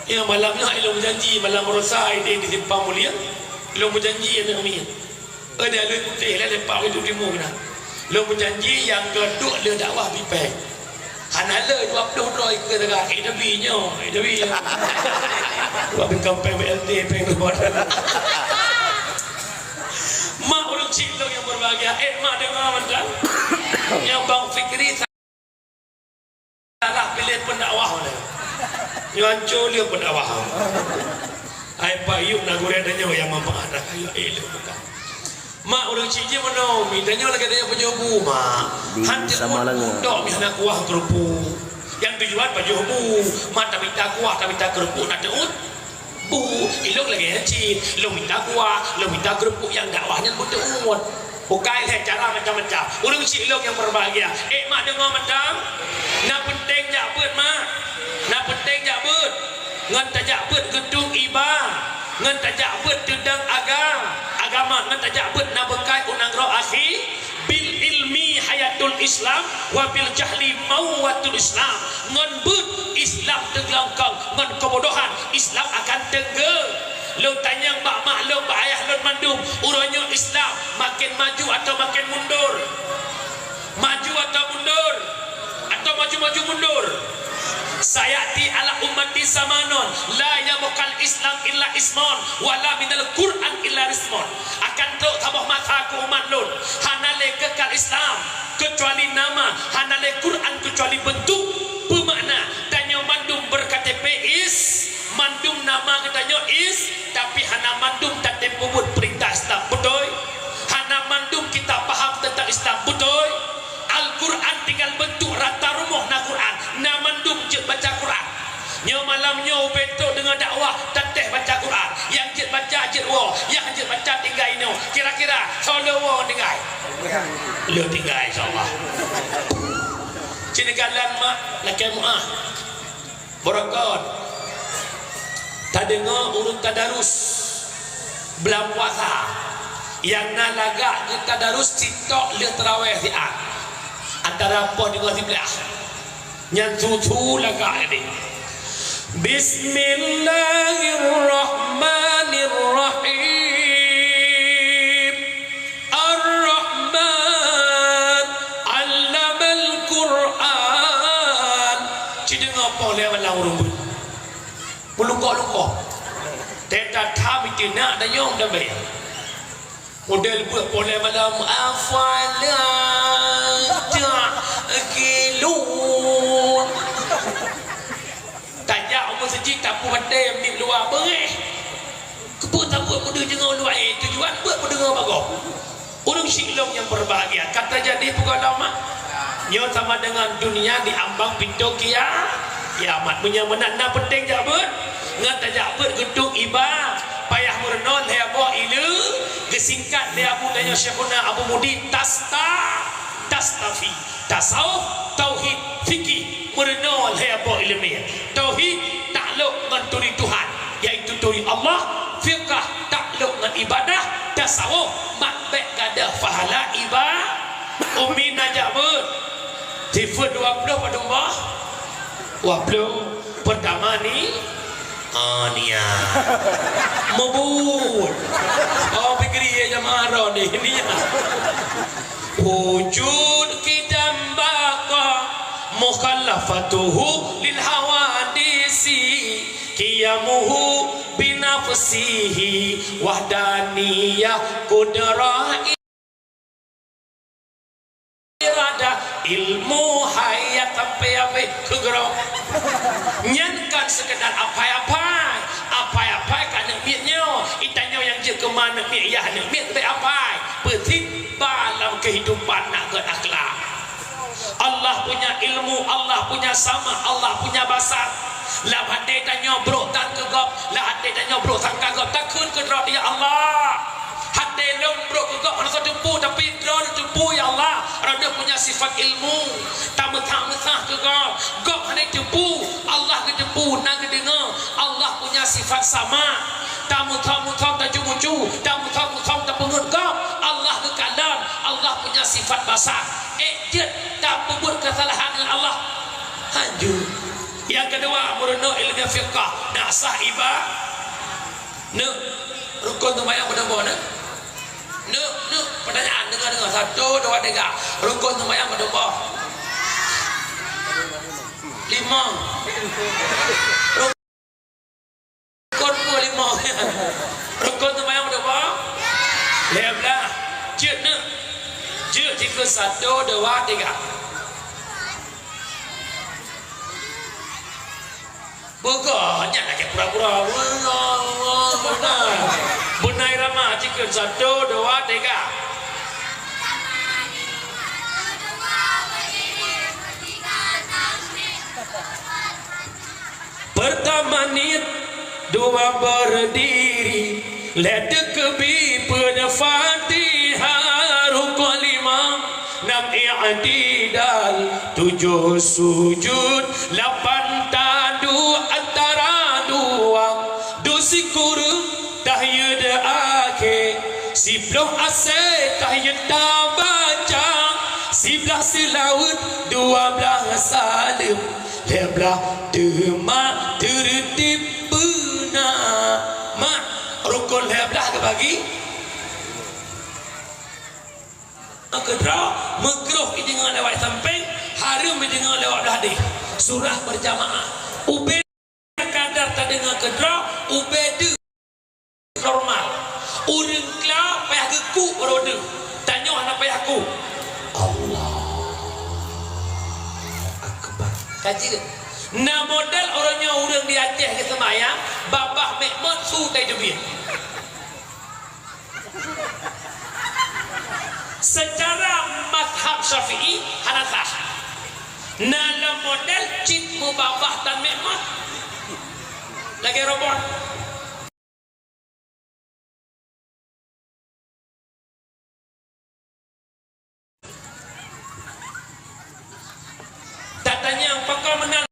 Ya, malam nyoe ilôn meujanji, malam Rosa idéh di Simpang Mulia, ilôn meujanji aneuk miet. Ada lôn putéh lah lepak itu timu kena. Lôn meujanji nyang keu duek lheueh dakwah bipèng. Hana le dua ploh droe ikeu teuka, eh, tapi nyoe, eh, tapi nyoe. Buat bingkang pèng B L T, pèng dua. Mak ureueng chik lôn nyang berbahagia, eh, mak deungoe mantong. Nyang Bang Fikri salah pilih pendakwah lé. Nyoe hancô lé pendakwah. Ai Pak Yub na gurèe tanyoe nyang manfaat dah kayu ilmu bukan. Mak ureueng chik jih meunoe, mi tanyoe lagèe tanyoe pajoh bu, Mak. Di Han teuk sama langue. Dok mi hana kuah keurupuk. Nyang tujuan pajoh bu, mak tamita kuah, tamita keurupuk, na teuôt. Bu, ilôn lagèe nyan cit, lôn mita kuah, lôn mita keurupuk nyang dakwah nyan beuteuôt. Bukai lhèe cara macam-macam. Ureueng chik lôn nyang berbahagia. Eh, mak deungoe mantong. Na peunteng jak beuet, mak. Na peunteng jak beuet. Ngon tajak beuet geutong iba. Ngon tajak beuet teudong aga-, agama. Ngon tajak beuet na beukai u nanggroe akhi. Bil ilmi hayatul Islam, wa bil jahli mauwatul Islam. Ngon beuet Islam teuglongkong, ngon keubodohan Islam akan teunggeu. Lôn tanyong bak mak lôn, bak ayah lôn mandum, uroe nyoe Islam maken maju atau maken mundur? Maju atau mundur? Atau maju-maju mundur? Sayati ala ummati zamanun la yabqal Islam illa ismun, wala minal Qur'an illa rismun. Akan trok saboh masa keu umat lôn, hana lé keukal Islam keucuali nama, hana lé Qur'an keucuali beuntuk. Peumakna, tanyoe mandum ber-K T P is, mandum nama geutanyoe is, tapi hana mandum tatem peubuet peurintah Islam, beutôi? Hana mandum kita paham teuntang Islam, beutôi? Al-Qur'an tinggal beuntuk, rata rumoh na Qur'an, na mandum jeuet baca Qur'an. Nyoe malam nyoe ubé trok deungoe dakwah, tatéh baca Qur'an. Nyang jeuet baca, jeuet woe. Nyang jeuet baca, tinggai inoe. Kira-kira, soe lheueh woe tinggai? Lheueh tinggai, insya Allah. Cit neukalon mak, lakèe meu'ah. Beurangkat. Tadeungoe ureueng tadarus bulan puasa. Nyang na lagak geuh tadarus sitok lheueh tarawèh siat. Antara poh deungoe siblaih. Nyan su-su lagak nyan. Bismillahirrahmanirrahim. Ar-Rahman, 'allamal Qur'an. Ci deungoe poh lhèe malam ureueng beuet. Meulungkok-lungkok. Teuka that meuteuna dayong dan bayang. Model buet poleh malam, "Afala ta'qilun." Tajak u meuseujid, tapeubatèe miet luwa beureh. Keupeue tabuet peudeuh deungoe luwa, eh, tujuan buet peudeungoe bagoe. Ureueng syik lôn nyang berbahagia, ka teujadi peugah lom, nyoe sama dengan dunia diambang pintoe kia-, kiamat. Meunyoe meunan na peunteng jak beuet, ngon tajak beuet geutôk iba, payah meurunoe lhèe boh ileumèe, geusingkat lé Abu tanyoe Syekhuna Abu Mudi, tasta-, tastafi. Tasawuf, tauhid, fikih, meurunoe lhèe boh ileumèe. Tauhid taklok ngon turi Tuhan, yaitu turi Allah, fiqah taklok ngon ibadah, tasawuf mat bèk gadôh pahala iba-, umi na jak beuet. Sifeuet dua ploh padum boh? Dua ploh. Peurtama ni, ah, niat. Meubuet. Oh, pikiri ya jamaah roh ni, niat. Wujud, qidam, baqa, mukhalafatuhu lil hawadisi, qiyamuhu binafsihi, wahdaniyah, qudrah, iradah, ilmu, hayat, sampai habéh keu keudroe. Nyan kon seukeudar apai-apai. Apai-apai ka aneuk miet nyoe. Itanyoe nyang jeuet keu ma aneuk miet, yah aneuk miet bèk apai. Peusit ba lam keuhidupan nak gèt akhlak. Allah punya ilmu, Allah punya sama, Allah punya basar. Lam até tanyoe brôk tan keu gob, lam até tanyoe brôk sangka gob, takheun keu droe, "Ya Allah, até lôn brôk keu gob hana soe teupeu, tapi droe teupeu, ya Allah." Droeneuh punya sifat ilmu, tameuthah-meuthah keu gob, gob hana teupeu, Allah geuteupeu, na geudeungö. Allah punya sifat sama, tameuthah-meuthah, tajumu-ju, tameuthah-meuthah, tapeungeuet gob, Allah geukalon, Allah punya sifat basar. Ék jeuet tapeubuet keusalahan ngon Allah? Hanjeuet. Nyang keudua, meurunoe ilmu fiqah, nak sah iba-, neuk, rukon seumayang padum boh neuk? Neuk, neuk, pertanyaan, deungoe, deungoe, satu, dua, tiga. Rukon seumayang padum boh? Lima. Rukon peue lima? Rukon seumayang padum boh? Lhèe blah. Jeuet neuk. Jeuet dikeue satu, dua, tiga. Beugah nyan lagèe pura-pura. Beuna. Beuna irama, dikeue satu, dua, tiga. Pertama niet, dua berdiri, lhèe teukeubie peuet Fatihah, rukon lima, nam i'tidal, tujoh sujud, lapan taduek antara dua, dua sikureueng tahiyeut akhé, siploh asèe tahiyeut tabaca, siblah seulaweuet, dua blah saleuem. Lhèe blah teuma teureutib beuna. Mak, rukon lhèe blah geubagi. Keudroe, meukruh ideungoe lewat sampéng, hareuem ideungoe lewat blah deh. Surah berjamaah. Ubé kadar tadeungoe keudroe, ubé deuh. Normal. Ureueng kla payah geukuk baroe deuh. Tanyoe hana payah kuk. Allahu Akbar. Ka jeuet. Na model uroe nyoe ureueng di Aceh geuseumayang, babah mekmot su tai teubiet. Secara mazhab Syafi'i hana sah. Na lom model cit meubabah tan mekmot. Lagèe robot. Tatanyong, pakon meunan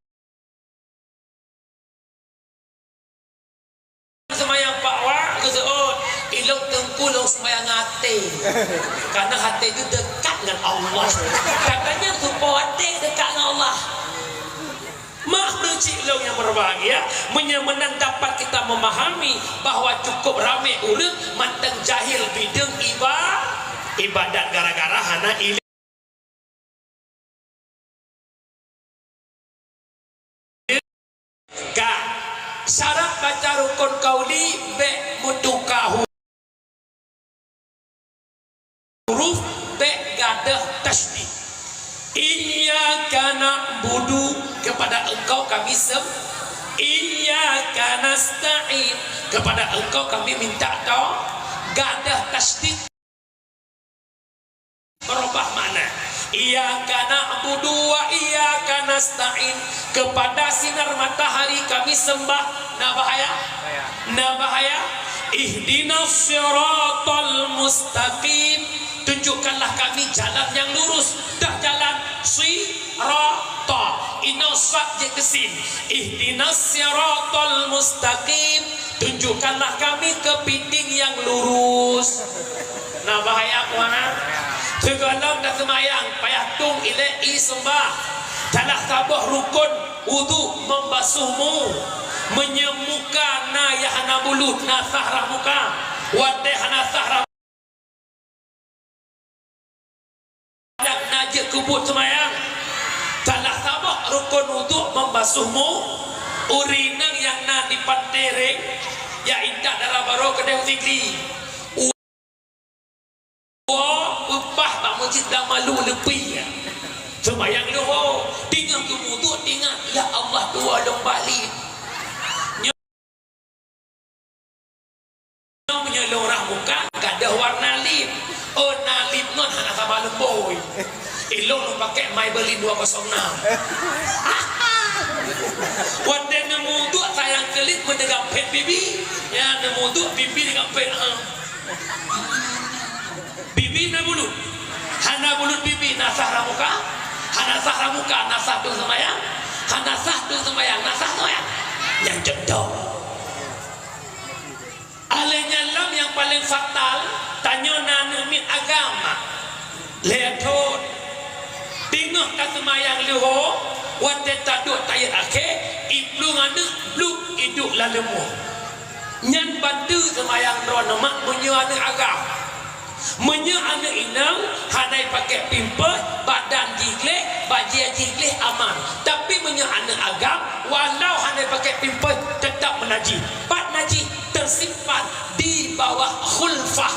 seumayang pak wak? Geuseuôt, ilôn teungku lôn seumayang até. Karena até geuh dekat ngon Allah. Tatanyong, soe po até dekat ngon Allah? Mak, meucik lôn nyang berbahagia, meunyoe meunan dapat kita memahami bahwa cukup ramé ureueng mantong jahil bideueng iba-, ibadat gara-gara hana ilé-, ka. Syarat baca rukon qauli bèk meutuka hu-, huruf, bèk gadôh tasydid. Iyyaka na'budu, kepada Engkau kami sem-, iyyaka nasta'in, kepada Engkau kami minta to-, gadôh tasydid. Berubah makna. Iyyaka na'budu wa iyyaka nasta'in. Kepada sinar matahari kami sembah. Na bahaya? Na bahaya? Ihdinas siratal mustaqim. Tunjukkanlah kami jalan yang lurus. Dah jalan sirata. Inoe sad jeuet keu sin. Ihdinas siratal mustaqim. Tunjukkanlah kami kepiting yang lurus. Na bahaya, puana. Sigohlom taseumayang, payah tueng ilèe ie seumbah. Salah saboh rukon udhu membasuh mu. Meunyoe muka na nyang hana bulut, na sah rah muka. Watèe hana sah rah, na jeuet keu buet seumayang. Salah saboh rukon udhu membasuh mu. Ureueng inong nyang na di Pantereng, nyang intat dara barô keudeh u Sigli. Woe peupah bak meuseujid lam malu leupie. Seumayang luho, teungoh geumuduk teuingat, "Ya Allah, tuwoe lôn bak lip." Nyoe meunyoe lôn rah muka, gadôh warna lip. Oh, na lip ngon hana saba leumbôi. Ilôn lôn pakai Maybelline dua kosong enam. Watèe neumuduk sayang keu lip meudeugampét bibi. Ya, neumuduk bibi deugampét, ah. Bibi na bulut. Hana bulut bibi, na sah rah muka. Hana sah rah muka, na sah tueng seumayang. Hana sah tueng seumayang, na sah seumayang. Nyan cok dong. Alèh nyan lom nyang paleng fatal, tanyoe na aneuk miet agam. Lhèe thôn. Teungoh ka seumayang luho, Watèe taduek tayet akhé, iplueng aneuk, pluek, iduek lam leumô. Nyan bateue seumayang droeneuh mak meunyoe aneuk agam. Meunyoe aneuk inong hana ipaké pampers, badan jih gleh, bajèe jih gleh aman. Tapi meunyoe aneuk agam, walau hana ipaké pampers, teutap meunajih. Pat najih? Teusimpan di bawah khulfah.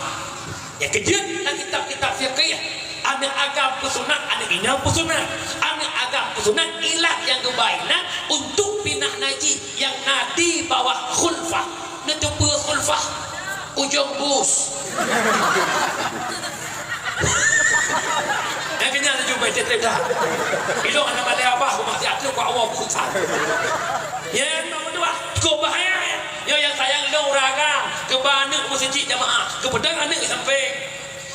Nyang keujeuet lam kitab-kitab fiqih, aneuk agam peusunat, aneuk inong peusunat. Aneuk agam peusunat ilat nyang geuba inan untuk pinah najih nyang na di bawah khulfah. Neuteupeue khulfah? Ujong bus. Nyang keunyan laju bai trép-trép that. Ilong hana malèe abah, ku mati ateueh, ku awak bus that. Nyan, mak meutuah, cukup bahaya, ya. Nyoe nyang sayang lôn ureueng agam, geuba aneuk meuseujid jamaah, geupeudong aneuk sampéng.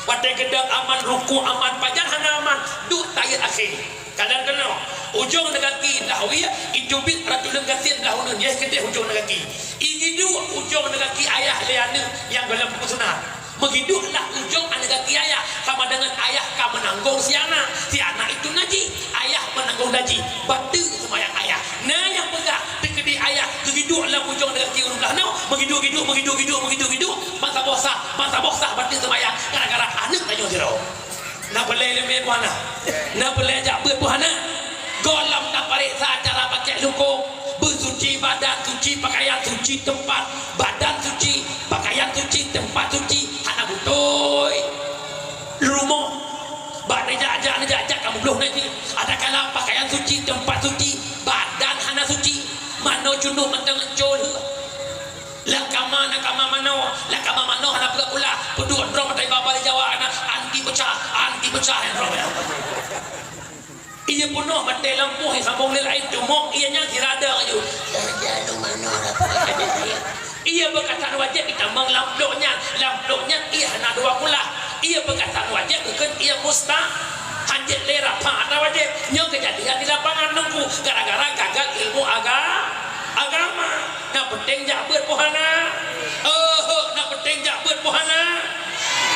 Watèe geudong aman, ruku aman, pajan hana aman, duek tayet akhé. Kadang keunoe, ujong neugaki dahwi, iteubiet rot tuleueng gasien dahulu, yeh keudeh ujong neugaki. Igiduek ujong neugaki ayah lé aneuk nyang goh lom peusunat. Meugiduek lah ujong aneuk gaki ayah, sama dengan ayah ka meunanggong si anak, si anak itu najih, ayah meunanggong najih, bateue seumayang ayah. Na nyang peugah teukeudi ayah geugiduek lam ujong neugaki ureueng blaih noe, meugiduek-giduek, meugiduek-giduek, meugiduek-giduek, ban saboh sah, ban saboh sah bateue seumayang gara-gara aneuk tanyoe sidroe. Na peureulèe ileumèe peue hana? Na peureulèe jak beuet peue hana? Goh lom tapareksa cara pakék lukông, beusuci badan, suci pakaian, suci teumpat, badan suci, pakaian suci, teumpat suci, hana beutôi. Rumoh, bak neujak-jak, neujak-jak ka meubloh najih. Adakala pakaian suci, teumpat suci, badan hana suci. Manoe cunuk mantong leucol. Lam kama na kama manoe, lam kama manoe hana peugah pula. Peuduek droe mata iba bali Jawa na anti peucah, anti peucah nyang droe. Iya peunoh batèe lampôh nyang sambông lé laén, cuma iya nyan sirada laju. Sirada manoe dah. Iya beukatan wajéb itamong lam blok nyan, lam blok nyan iya hana dua pula. Iya beukatan wajéb geukheun iya musta-, hanjeuet lé rafa ata wajéb. Nyoe keujadian di lapangan Teungku gara-gara gagal ilmu aga-, agama. Na peunteng jak beuet peue hana? Oho, na peunteng jak beuet peue hana?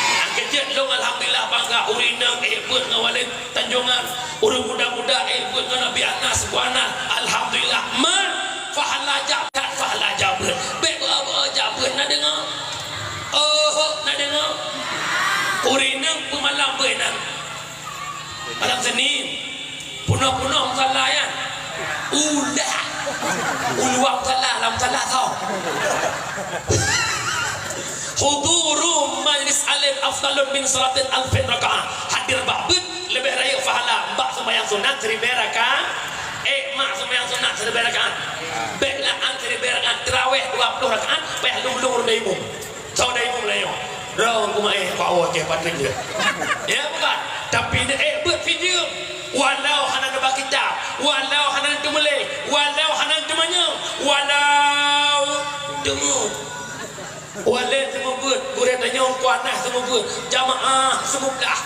Nyang keujeuet lôn alhamdulillah bangga ureueng inong ék beuet ngon Walid Tanjongan. Ureueng muda-muda ék beuet ngon Abi Anas, Bu Anas. Alhamdulillah. Man, pahala jak beuet, pahala jak beuet. Bèk beu-, beu-, jak beuet na deungö. Oho, na deungö. Ureueng inong peumalam beuet nyan. Malam Senin. Peunoh-peunoh musala nyan. Ulah. Uluwa musala, lam musala soe? Huduru majlis alim afdalun min salatin alfin rakaah. Hadir bak beuet leubeh rayeuk pahala bak seumayang sunat siribèe rakaat. Ék mak seumayang sunat siribèe rakaat. Bèk lah an siribèe rakaat, tarawih dua ploh rakaat, payah lôn-lôn ureueng imum. Soe dai imum laén nyoe? Droe ku maé, ku awak jeh patriek jeh. Ya bukan? Tapi neu ék beuet video. Walau hana neuba kitab, walau hana neuteumulai, walau hana neuteumanyong, walau teungeut. Walau teumubeuet, gurèe tanyong kuanah teumubeuet, jamaah seumublah.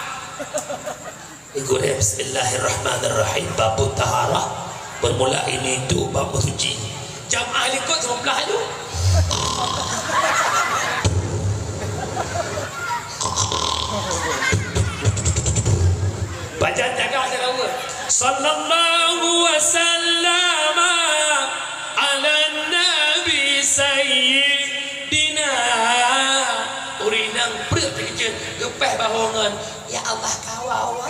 Gurèe, bismillahirrahmanirrahim. Babu taharah. Bermula ini tu babu suci. Jamaah likot sebelah tu. Baca jaga saya tahu. Sallallahu wasallam ala nabi sayyidina. Ureueng inong preuh teukeuceut geupèh bahongan. Ya Allah, kawa, wa.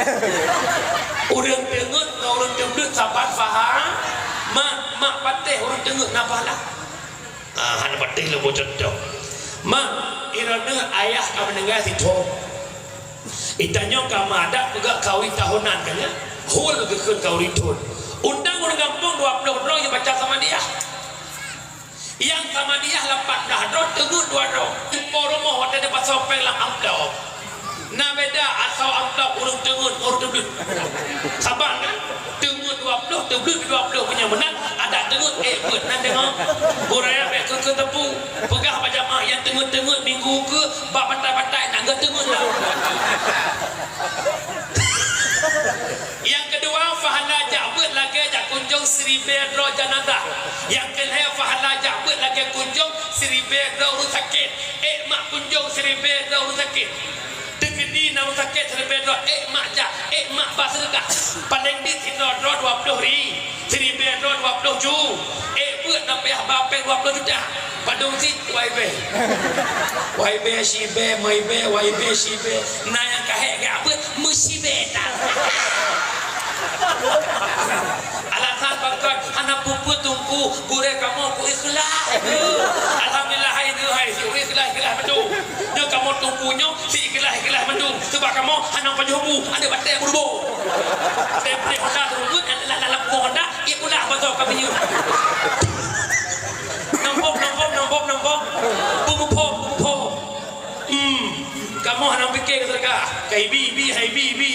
Ureueng teungeut ngon ureueng teubleuet saban paham. Mak, mak patéh ureueng teungeut na pahala. Ah, hana patéh lôn beucuntoh. Mak, droeneuh ayah ka meuninggai sithon. Itanyong ka meuadat peugah kawi tahunan kan ya. Hul geukheun kawi thon. Undang ureueng gampông dua ploh droe nyang baca Samadiyah. Nyang Samadiyah lapan blah droe, teungeut dua droe. Ipo rumoh watèe neupasoe péng lam amplop. Na beda asoe amplop ureueng teungeut ngon ureueng teubleuet. Saban kan? Teungeut dua ploh, teubleuet dua ploh, meunyoe meunan, adak teungeut, éh, beuet nan deungoe. Gurèe bèk keu-keu teupeu. Peugah bak jamaah nyang teungeut-teungeut minggu keu bak pantai-pantai nanggroe teungeut lah. Nyang keudua, pahala jak beuet lagèe jak kunjong siribèe droe janazah. Nyang keulhèe, pahala jak beuet lagèe kunjong siribèe droe ureueng sakét. Ék mak kunjong siribèe droe ureueng sakét. Teukeudi na ureueng sakét siribèe droe, ék mak jak, ék mak ba seudeukah. Paléng dit sidroe droe dua ploh ri-, Ju, ék beuet na payah ba péng dua ploh juta. Padum cit, wai bèe. Wai bèe, si bèe, mai bèe, wai bèe, si bèe. Na nyang ka hék geujak beuet, meusi bèe that. Alasan pakon hana peue-peue Teungku, gurèe kamoe ku ikhlas. Alhamdulillah, hai nyoe, hai si ikhlas, ikhlas beutôi. Nyoe kamoe Teungku nyoe, si ikhlas, ikhlas mandum. Sebab kamoe hana pajoh bu, ada batèe beuruboh. Batèe Honda teureubeut, lam, lam, lam Honda, ikhlas beutôi kami nyoe. Nampok, nampok, nampok, nampok. Bumupok, bumupok. Hmm. Kamoe hana pike keu seudeukah. Ka ibi, ibi, hai ibi, ibi.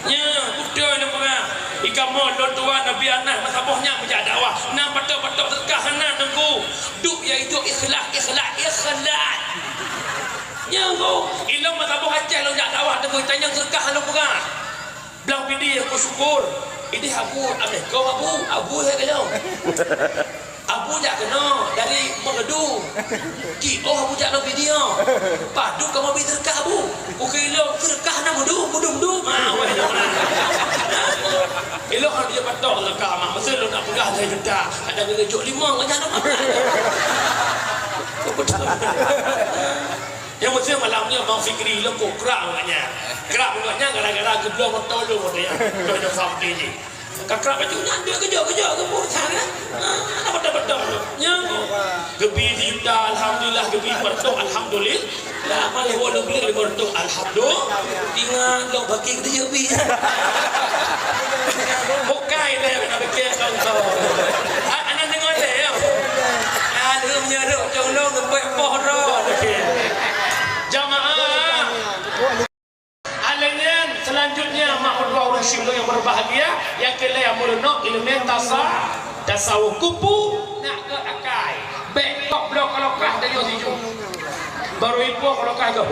Nya, beutôi nyoe peugah. Di kamoe lôn tuan Nabi Anas masa boh nyan meujak dakwah. Na patok-patok seudeukah hana Teungku. Duek ya itu ikhlas, ikhlas, ikhlas. Nyan keuh, ilôn masa boh Aceh lôn jak dakwah teungku, tanyong seudeukah lôn peugah. Blang Pidie ku syukur. Ideh Abu, ameh kong Abu, Abu hai keunoe. Abu jak keunoe dari Meugeudu. Ki oh Abu jak lôn Pidie. Padum kamoe bi seudeukah Abu. Kukheun ilôn, seudeukah na meudum, meudum-dum. Ah, weh, ilôn. Ilôn han jeuet patok seudeukah, mak. Meuseu lôn nak peugah lhèe juta. Kadang lôn jok limong aja nama. Nyang meuseu malam nyoe Bang Fikri lôn kok krab awak nyan. Krab awak nyan gara-gara geubloe moto lôn moto nyan. Lôn nyoe sampai jih. Ka krab baju nyan, dia kejok-kejok, geubloe sana. Ah, betul-betul. Nyan. Geubi sijuta, alhamdulillah, geubi meureutok, alhamdulillah. Lah, malah walaupun lima ratus, alhamdulillah. Ingat, lok baki kita jadi. Bukai deh, kena fikir contoh. Ah, anak dengar deh, ya. Aduh, menyeruk, condong, ngepek poh roh. Jamaah. Alanyan selanjutnya, mak meutuah ureueng syik yang berbahagia, yang keu lhèe meurunoe ileumèe tasa-, tasawuf kupu, nak keu akai. Bèk kok bloe keulokah dari situ. Baru ipoh keulokah tu.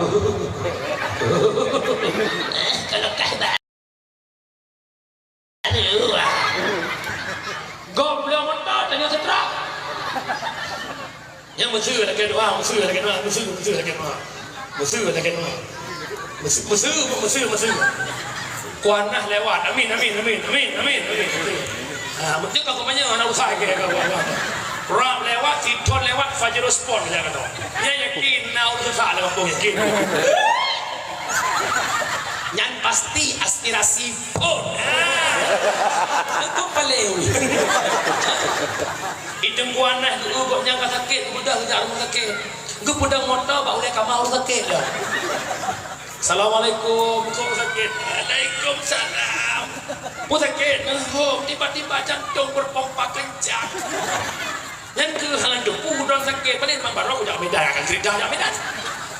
Keulokah ba-, aduh, ah. Gob bloe moto tanyoe seutrak. Nyang meuseu lagèe doa, meuseu lagèe doa, meuseu, meuseu lagèe doa. Meuseu lagèe doa. Meuseu, meuseu, meuseu, meuseu. Kuanah lewat. Amin, amin, amin, amin, amin, amin. Ha, mungkin kau kumanya anak usaha ke kau. Rap lewat, Titon lewat, Fajrul Sport lewat tu. Nyan yakin na ureueng susah dalam kampung, yakin. Nyan pasti aspirasi pun. Ha. Itu paling. Itu kuanah dulu, gobnyan ka sakét, udah geujak rumoh sakét. Geupeudong moto bak ulèe kama ureueng sakét dah. Assalamualaikum, ureueng sakét. Waalaikumsalam. Peue sakét? Ngon hom, tiba-tiba jantong berpompa kencang. Nyan keuh hana jeuet peue droe sakét, padahai memang baroe jak Medan, akan cerita jak Medan.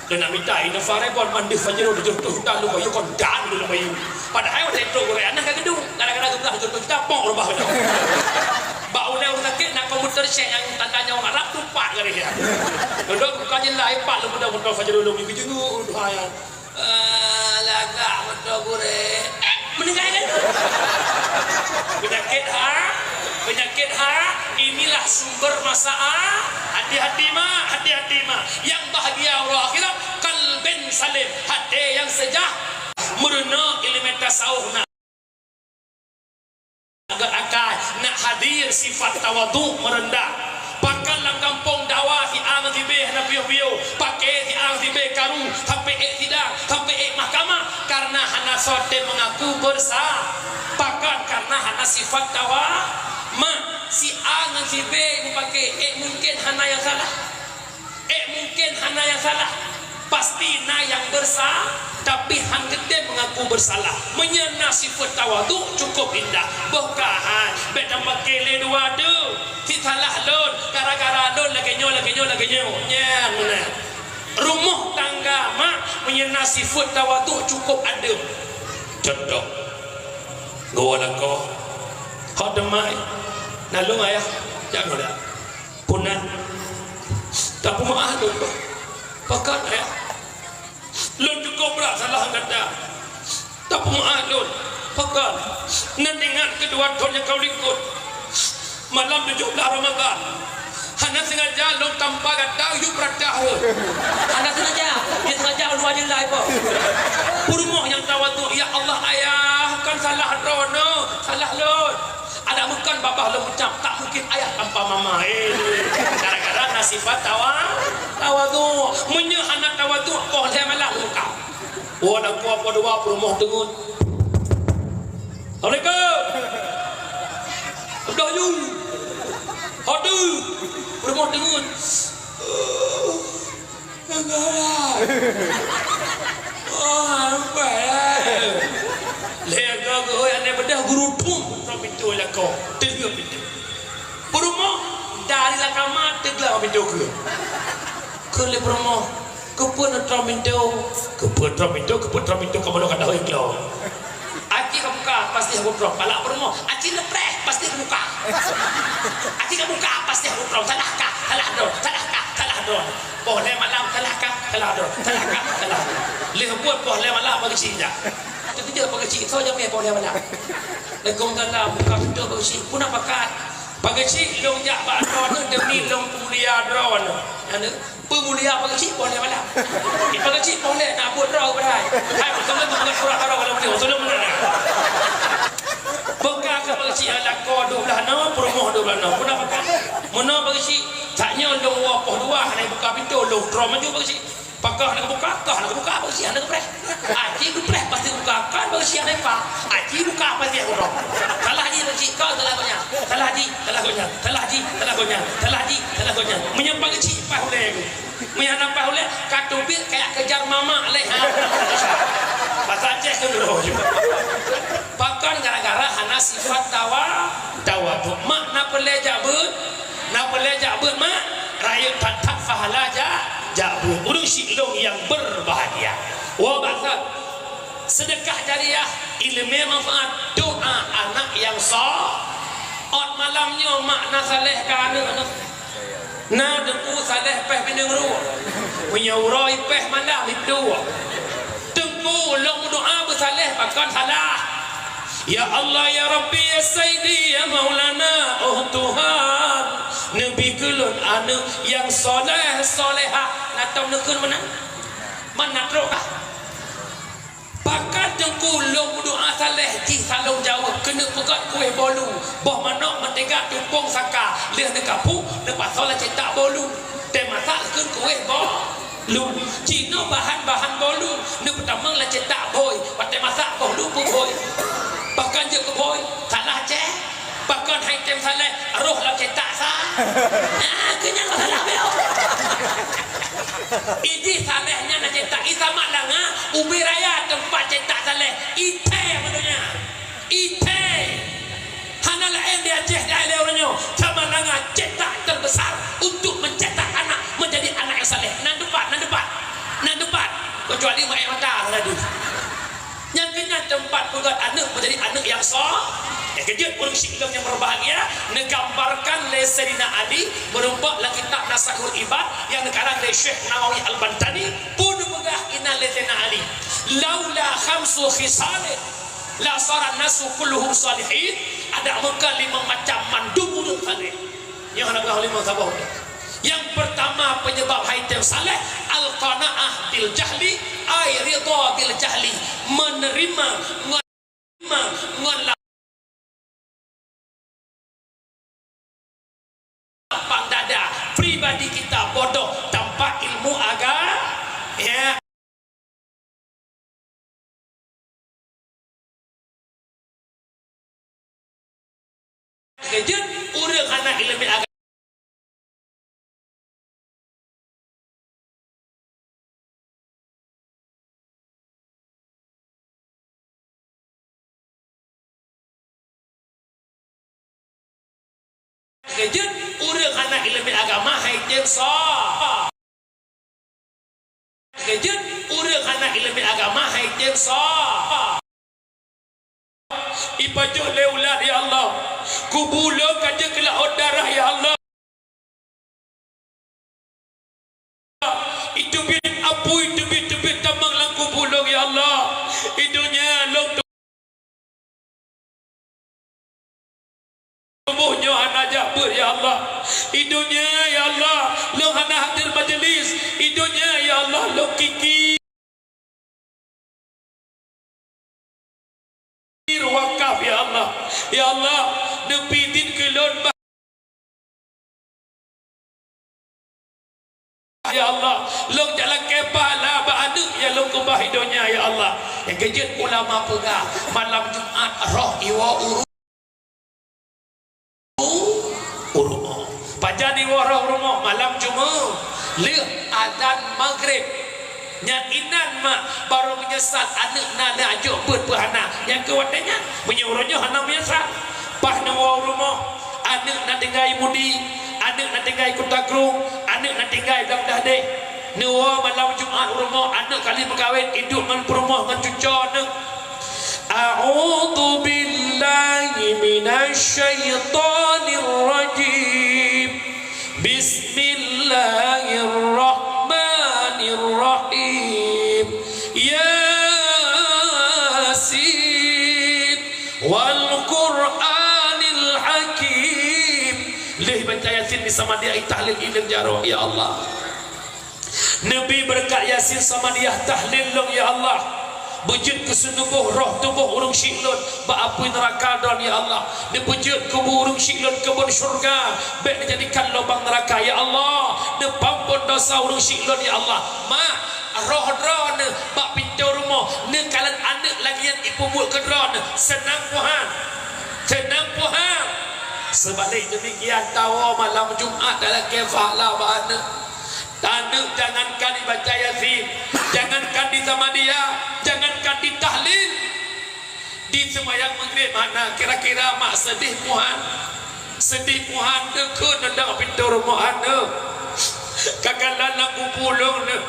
Dan nak minta Innova Reborn mandeh Pajero tujuh ratus juta, lu bayu kon dan lu bayu. Padahai watèe trok gurèe aneuk ka geudong, gara-gara geupeugah tujuh ratus juta, pok reubah beutôi. Bak ulèe ureueng sakét na komputer syèk nyang tanda nyawa Arab tupat garéh nyan. Dodok buka jendela ipat lu muda motor Pajero lu minggu jenguk, duha nyan. Ah, lagak motor gurèe. Eh, meninggai kan? Penyakit ha, penyakit ha, inilah sumber masalah. Hati-hati mak, hati-hati mak. Yang bahagia uroe akhirat, kalbin salim, hati yang sejah, meureunoe ileumèe tasawuf na. Agak akai, nak hadir sifat tawadhu, meureudah. Pakon lam gampông dawa si A ngon si B hana piôh-piôh, paké si A ngon si B karu, sampai ék sidang, sampai ék mahkamah, karena hana soe tém mengaku bersa-, pakon, karena hana sifat tawa-, mak, si A ngon si B meupaké, ék mungkin hana nyang salah. Eh, mungkin hana nyang salah. Pasti na nyang bersa-, tapi han geutem mengaku bersalah. Meunyoe na sifeuet tawadhu, cukup indah. Boh ka han, bèk tapaké lé dua tu. Si salah lôn, gara-gara lôn lagèe nyoe, lagèe nyoe, lagèe nyoe. Nyan meunan. Rumoh tangga mak, meunyoe na sifeuet tawadhu, cukup adeuem. Contoh. Geuwoe lakoe. Hok teumai. Na lôn ayah. Jangan dah. Puna. Tapeumeu'ah lôn, Bah. Pakon, Ayah? Lôn cukup brat salah gata. Tapeumeu'ah lôn. Pakon? Neuingat keu dua thôn nyang ka likot. Malam tujoh blaih Ramadhan. Hana sengaja lôn tampa gata yub ratah lôn. Hana sengaja. Dia sengaja lôn luwa jeulai, Bah. Peurumoh nyang tawadhu, "Ya Allah, Ayah, kon salah droeneuh, salah lôn." Adak meukon babah lôn ucab, tak mungkin ayah tanpa mama. Eh, gara-gara na sifat tawa-, tawadhu. Meunyoe hana tawadhu, poh lhèe malam lôn buka. Oh, lakoe poh dua peurumoh teungeut. Assalamualaikum. Abdul Yu. Hadu. Peurumoh teungeut. Lhèe go geuhôi aneuk beudôh geuruthom, trok pintoe lakoe, teulheueh pintoe. Peurumoh dari lam kama teuglak pintoe keue. Kheun lé peurumoh, "Keupeue neutrok pintoe? Keupeue trok pintoe? Keupeue trok pintoe? Kamoe ka dahôi glong." Aci ka buka, pasti aku trok. Palak peurumoh, aci neupreh, pasti aku buka. Aci ka buka, pasti aku trok. Salah kah? Salah droe. Salah kah? Salah droe. Poh lhèe malam, salah kah? Salah droe. Salah kah? Salah droe. Lheueh buet poh lhèe malam, Pak Geuchik jak. Teukeujot Pak Geuchik, soe jamèe poh lhèe malam. Waalaikumsalam, buka pintoe Pak Geuchik. Peue na pakat? Pak Geuchik, lôn jak bak droeneuh demi lôn peumulia droeneuh. Aneuk. Peumulia Pak Geuchik poh lhèe malam. Di Pak Geuchik poh lhèe na buet droe padahai. Hai, beutôi tu bukan surah droe kalau beutôi. Beutôi meunan. Buka keu Pak Geuchik lakoe dua belah noe, peurumoh dua belah noe. Peue na pakat? Meunoe Pak Geuchik, tanyoe lôn woe poh dua hana buka pintoe, lôn trok maju Pak Geuchik. Pakon hana buka, kah hana buka Pak Geuchik, hana geupreh. Aci geupreh pasti buka, kan Pak Geuchik hana buka. Aci buka pasti buka. Salah jih Pak Geuchik, kah salah gobnyan. Salah jih, salah gobnyan. Salah jih, salah gobnyan. Salah jih, salah gobnyan. Meunyoe Pak Geuchik paih ulèe. Meunyoe hana paih ulèe, ka teubiet kayak kejar mamak lé, ha. Bahasa Aceh tu dulu. Pakon gara-gara hana sifat tawa-, tawadhu. Mak na peureulèe jak beuet, na peureulèe jak beuet, mak. Rayeuk that-that pahala jak, jak beuet. Ureueng syik lôn nyang berbahagia. Woe bak that. Sedekah jariah, ileumèe manfaat, doa anak nyang so-, ôt malam nyoe mak na saleh keu aneuk. Na Teungku Saleh péh bineung ruek. Meunyoe uroe péh malam ipeuduek. Teungku, lôn meudoa beusaleh pakon salah. Ya Allah, ya Rabbi, ya Sayyidi, ya Maulana, oh Tuhan, neubi keu lôn aneuk nyang soleh, solehah. Na tom neukheun meunan? Man na trok kah? Pakon Teungku lôn meudoa saleh jih salông jaweueb keuneuk peugöt kueh bolu, boh manok meuteuga tupông saka, lheueh neukapuk neupasoe lam cetak bolu. Teumasak kheun kueh bolu. Jinoe bahan-bahan bolu neupeutamong lam cetak bhôi, watèe masak bolu peubhôi. Pakon jeuet keu bhôi, salah ceh. Pakon hai tem saleh roh lam cetak sa. Ah, keu nyan salah beu. Idi saleh nyan na cetak, i Samak Langa, ubé raya teumpat cetak saleh. Ithèe meunyoe nyan. Ithèe. Hana laén di Aceh, di akhé uroe nyoe. Samak Langa cetak terbesar untuk mencetak anak menjadi anak yang saleh. Nan teumpat, nan teumpat. Nan teumpat. Kecuali Mak Mata tadi. Nyang keu nyan teumpat peugöt aneuk meunjadi aneuk nyang so-, nyang keujeuet ureueng syik lôn nyang berbahagia, neugambarkan lé Saidina Ali meurumpok lam kitab Nasaihul Ibad nyang neukarang lé Syekh Nawawi Al-Bantani, peue neupeugah inan lé Saidina Ali, "Laula khamsu khisalin la saran nasu kulluhum salihin," adak meuka limong macam mandum ureueng saleh. Nyoe hana peugah limong saboh. Nyang peurtama peunyeubab hai tem saleh, al-qanaah bil jahli, ai ridha bil jahli, menerima ngon, ngon lapang dada, pribadi kita bodoh tanpa ilmu aga-, ya. Keujeuet ureueng hana ileumèe agama. Keujeuet ureueng hana ileumèe agama hai tem so-, Keujeuet ureueng hana ileumèe agama hai tem so-, ipajoh lé ulat, ya Allah. Kubu lôn ka jeuet keu laôt darah, ya Allah. Iteubiet apui, teubiet-teubiet tamong lam kubu lôn, ya Allah. I donya lôn tuboh nyoe hana jak beuet, ya Allah. I donya, ya Allah, lôn hana hadir majeulis. I donya, ya Allah, lôn kiki. Wakaf, ya Allah. Ya Allah, Neubi dit keu lôn bah, ya Allah. Lôn jak lakée pahala bak aneuk nyang lôn keubah i donya, ya Allah. Nyang keujeuet ulama peugah, malam Jumat roh iwoe u ru-, u rumoh. Pajan iwoe roh u rumoh? Malam Jumat. Lheueh azan Maghrib. Nyan inan mak barô meunyeusal aneuk na lheueh ajok beuet peuhana. Nyang keu watée nyan, meunyoe uroe nyoe hana meunyeusal, paih neuwoe u rumoh, aneuk na tinggai Mudi, aneuk na tinggai Kuta Krueng, aneuk na tinggai Blang Dahdeh. Neuwoe malam Jumat u rumoh, aneuk kali meukawen, iduek ngon peurumoh ngon cuco neuh. A'udzu billahi minasy syaithanir rajim. Bismillahirrahmanirrahim. Yasin wal Qur'anil Hakim. Lheueh baca Yasin, disamadiah, tahlil, ileueng jaroe, ya Allah. Neubi beureukat Yasin, samadiah, tahlil lôn, ya Allah. Beujeuet keu seunuboh roh tuboh ureuëng syiek lôn bak apui neuraka droen, ya Allah. Neubeujeuet kubu ureuëng syiek lôn keubon syeuruga, bék neujadikan lubang neuraka, ya Allah. Neupampon desya ureuëng syiek lôn, ya Allah. Mak, roh droeneuh bak pintoe rumoh, neukalon aneuk lagée nyan ipeubuet keu droeneuh. Seunang puhan. Seunang puhan. Seubalek deumikian, tawoe malam Jumat talakée pahala bak aneuk. Aneuk jangankan dibaca Yasin, jangankan disamadiah, jangankan ditahlil. Di seumayang Maghrib hana, kira-kira mak seudeh puhan. Seudeh puhan, neukheun neudong pintoe rumoh aneuk. Ka kalon lam kubu lôn neuh.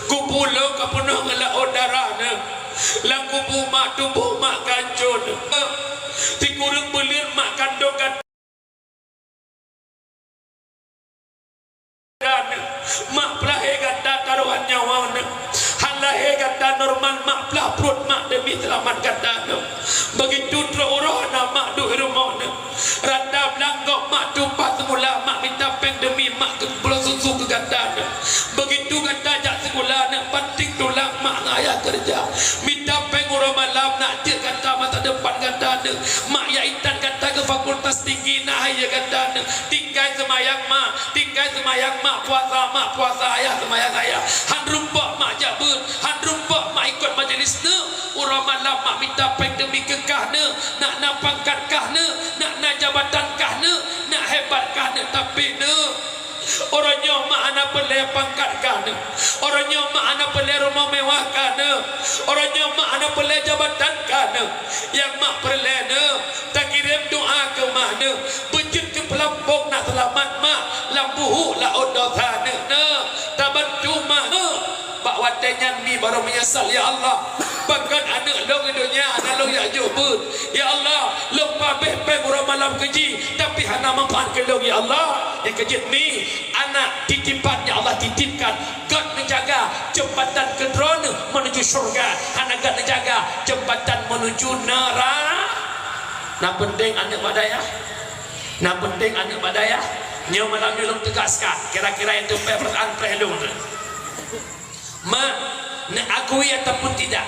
Kubu lôn ka peunoh ngon laôt darah neuh. Lam kubu mak tuboh mak ka ancô neuh. Sikureueng buleuen mak kandong ka Mak peulahé gata tarohan nyawa neuh. Han lahé gata normal, mak peulah pruet mak demi seulamat gata neuh. Beugitu trok uroe na mak duek rumoh neuh. Rata blang gob mak tumpah seumula, mak mita péng demi mak keu bloe susu keu gata neuh. Beugitu gata jak sikula neuh, banting tulang mak ngon ayah keureuja. Mita péng uroe malam nak jeuet gata masa depan gata neuh. Mak jak intat gata keu fakultas tinggi na hai gata neuh. Tinggai seumayang mak, tinggai seumayang mak, puasa mak, puasa ayah, seumayang ayah. Han rumpok mak jak beuet, han rumpok mak ikot majelis neuh. Uroe malam mak mita péng demi keu kah neuh, nak na pangkat kah neuh, nak na jabatan kah neuh, nak hebat kah neuh, tapi neuh, uroe nyoe mak hana peureulée pangkat kah neuh. Uroe nyoe mak hana peureulée rumoh mewah kah neuh. Uroe nyoe mak hana peureulée jabatan kah neuh. Nyang mak peureulée neuh, takirém doa keu mak neuh. Beujeuet keu peulampong nak seulamat mak lam buhuk laôt desya neuh. Neuh, tabantu mak neuh. Bak watée nyan mi barô meunyeusal, "Ya Allah, pakon aneuk lôn i donya hana lôn jak jok beuet. Ya Allah, lôn pabéh péng uroe malam keu jih, tapi hana manfaat keu lôn, ya Allah." Nyang keujeuet mi, anak titipan nyang Allah titipkan, göt neujaga jeumbatan keu droeneuh meunuju syeuruga, hana göt neujaga jeumbatan meunuju neura-. Na peunteng aneuk bak dayah? Na peunteng aneuk bak dayah? Nyoe malam nyoe lôn teugaskan, kira-kira nyang teupeue peurasaan preh lôn. Mak, neuakui ataupun tidak,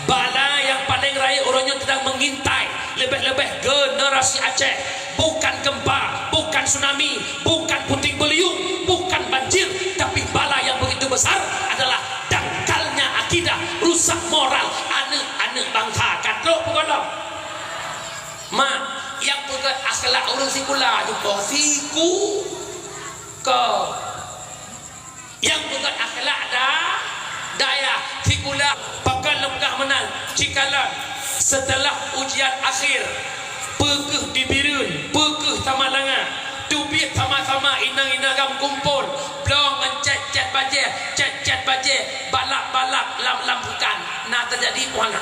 bala nyang paleng rayeuk uroe nyoe teudang meungintai, leubeh-leubeh generasi Aceh. Bukan gempa, bukan tsunami, bukan puting beliung, bukan banjir, tapi bala nyang begitu besar adalah dangkalnya akidah, rusak moral aneuk-aneuk bansa. Ka trok peugolom. Mak, nyang peugöt akhlak ureuëng sikula jumpa siku ko. Nyang peugöt akhlak da-, dayah sikula, pakon lôn peugah meunan, cikalon seuteulah ujian akhé, peu kheueh di Bireuen, peu kheueh Samalanga, teubiet sama-sama inong-inong agam kumpol, bloe ngon cét-cét bajée, cét-cét bajée, balap-balap lam-lam peukan, na teujadi puhangan.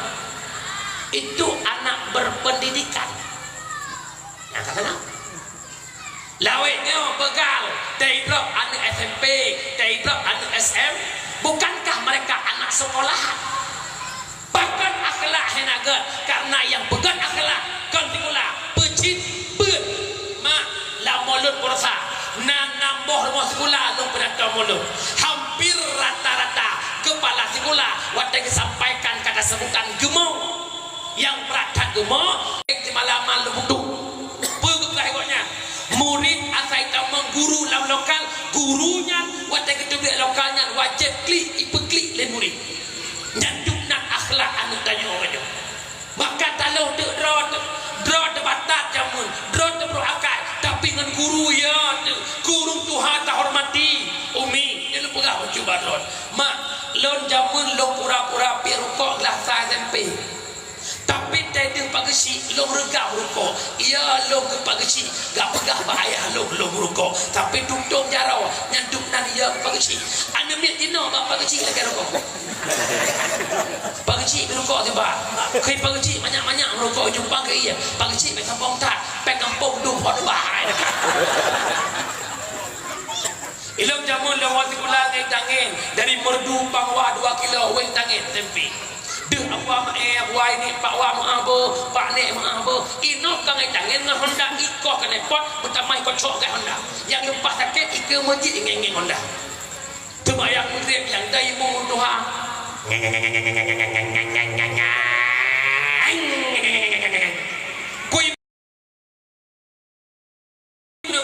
Itu anak berpendidikan. Nyang ka keunong. Lawét nyoe beugal, taidrop aneuk S M P, taidrop aneuk S M, bukankah mereka anak sekolahan? Pakon akhlak hana göt, karena nyang peugöt akhlak kon sikula, peucit beuet. Mak, lam mulod peurasa, na nam boh rumoh sikula lôn peudatang mulod. Hampir rata-rata keupala sikula watée geusampaikan kata seubutan geumo. Nyang brat that geumo, simalaman lôn butuh. Guru lam lokal, guru nyan watèe geuteubiet lokal nyan wajéb klik, ipeuklik lé murit. Nyan dum nan akhlak aneuk tanyoe nyoe. Maka taloh teuk droe teuh, droe teubatat jameun, droe teubrok akai, tapi ngon guru ya teuh, guru tuha tahormati. Umi, nyoe lôn peugah bacut bak droe. Mak, lôn jameun lôn pura-pura piep rukok glah sa S M P. Tapi teuh deuh Pak Geuchik, lôn reugam rukok. Iya lôn keu Pak Geuchik, gak peugah bak ayah lôn, lôn meurukok. Tapi tutong jaroe, nyan dum nan iya keu Pak Geuchik. Aneuk miet jinoe bak Pak Geuchik lagèe rukok. Pak Geuchik meurukok tiba. Keu Pak Geuchik manyak-manyak meurukok jumpang keu iya. Pak Geuchik bèk sambông that, bèk gampông dum phon bah. Ilôn jameun lôn woe sikula ngon tangen, dari Meureudu Pangwa dua kilo, wéng tangen tempi. Deuh Abua Mae, Abua Inik, Pak Wa meu'ah beuh, Pak Nek meu'ah beuh. Inoe ka ngon tangen ngon Honda ikoh keuneuk pot, meutamah ikoh cok gai Honda. Nyang leupah sakét ikeue meujik ngon-ngon Honda. Teuma nyang meudriek nyang dai mu tuha. Kui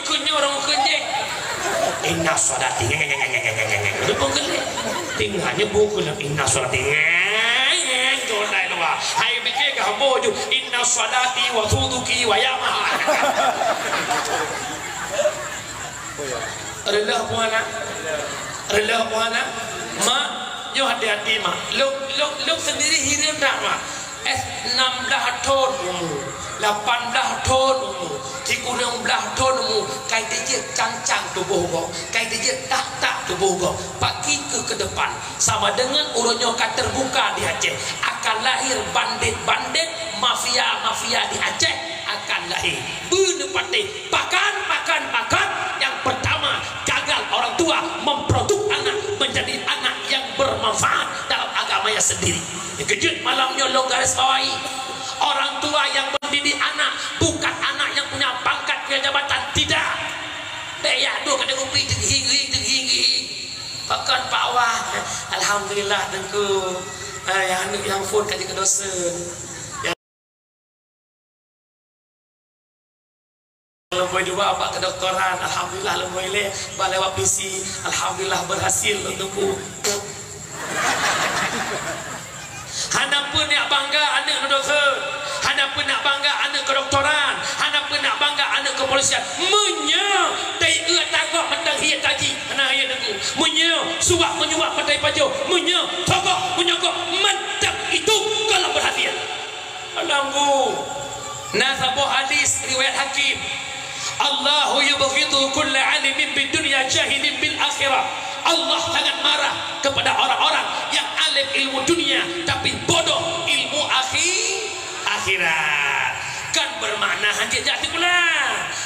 Keu nyoe ureueng kheun jih. Inna sholati. Dia pun gelek. Tinggal nyebut keu inna sholati. Jolai luwa. Hai mikir ke hamba ju. Inna sholati wa suduki wa yamaha. Reuloh puana. Reuloh puana. Mak, nyoe hati-hati, Mak. Lôn, lôn, lôn sendiri hireuen that, Mak. Eh, nam blah thon umu, lapan blah thon umu, sikureueng blah thon umu, kai teujeuet cang-cang tuboh gob, kai teujeuet tak-tak tuboh gob. Paki keu keudepan, sama deungon uroe nyoe ka teubuka di Aceh, akan lahir bandit-bandit, mafia-mafia di Aceh akan lahir. Beuneupateh, pakan, pakan, pakan, yang pertama, gagal orang tua memproduksi anak menjadi anak yang bermanfaat dalam agamanya sendiri. Keujeuet malam nyoe lôn garis bawahi, orang tua yang mendidik anak bukan anak yang punya pangkat, punya jabatan, tidak. Bèk yak duek keudeung upi teugihi-gihi, teugihi-gihi. Pakon Pak Wah? Alhamdulillah Teungku. Eh, aneuk nyang phon ka jikeudosen. Lôn bui dua bak kedoktoran, alhamdulillah lôn bui lé, bak lewat P C, alhamdulillah berhasil lôn teupeu. Hana peue nak bangga aneuk neudosen, hana peue nak bangga aneuk kedoktoran, hana peue nak bangga aneuk kepolisian. Meunyoe tai eu tagok mantong hiet taji, hana hiet teungku. Meunyoe suwak meunyoe mantong pajoh, meunyoe togok meunyoe gok mantong itu kalau berhasil. Allahu. Na saboh hadis riwayat Hakim. Allahu yubghidu kulla alimin bid dunya jahilin bil akhirah. Allah sangat marah kepada orang-orang yang alim ilmu dunia tapi bodoh ilmu akhi-, akhirat. Kan bermakna hana jak sikula.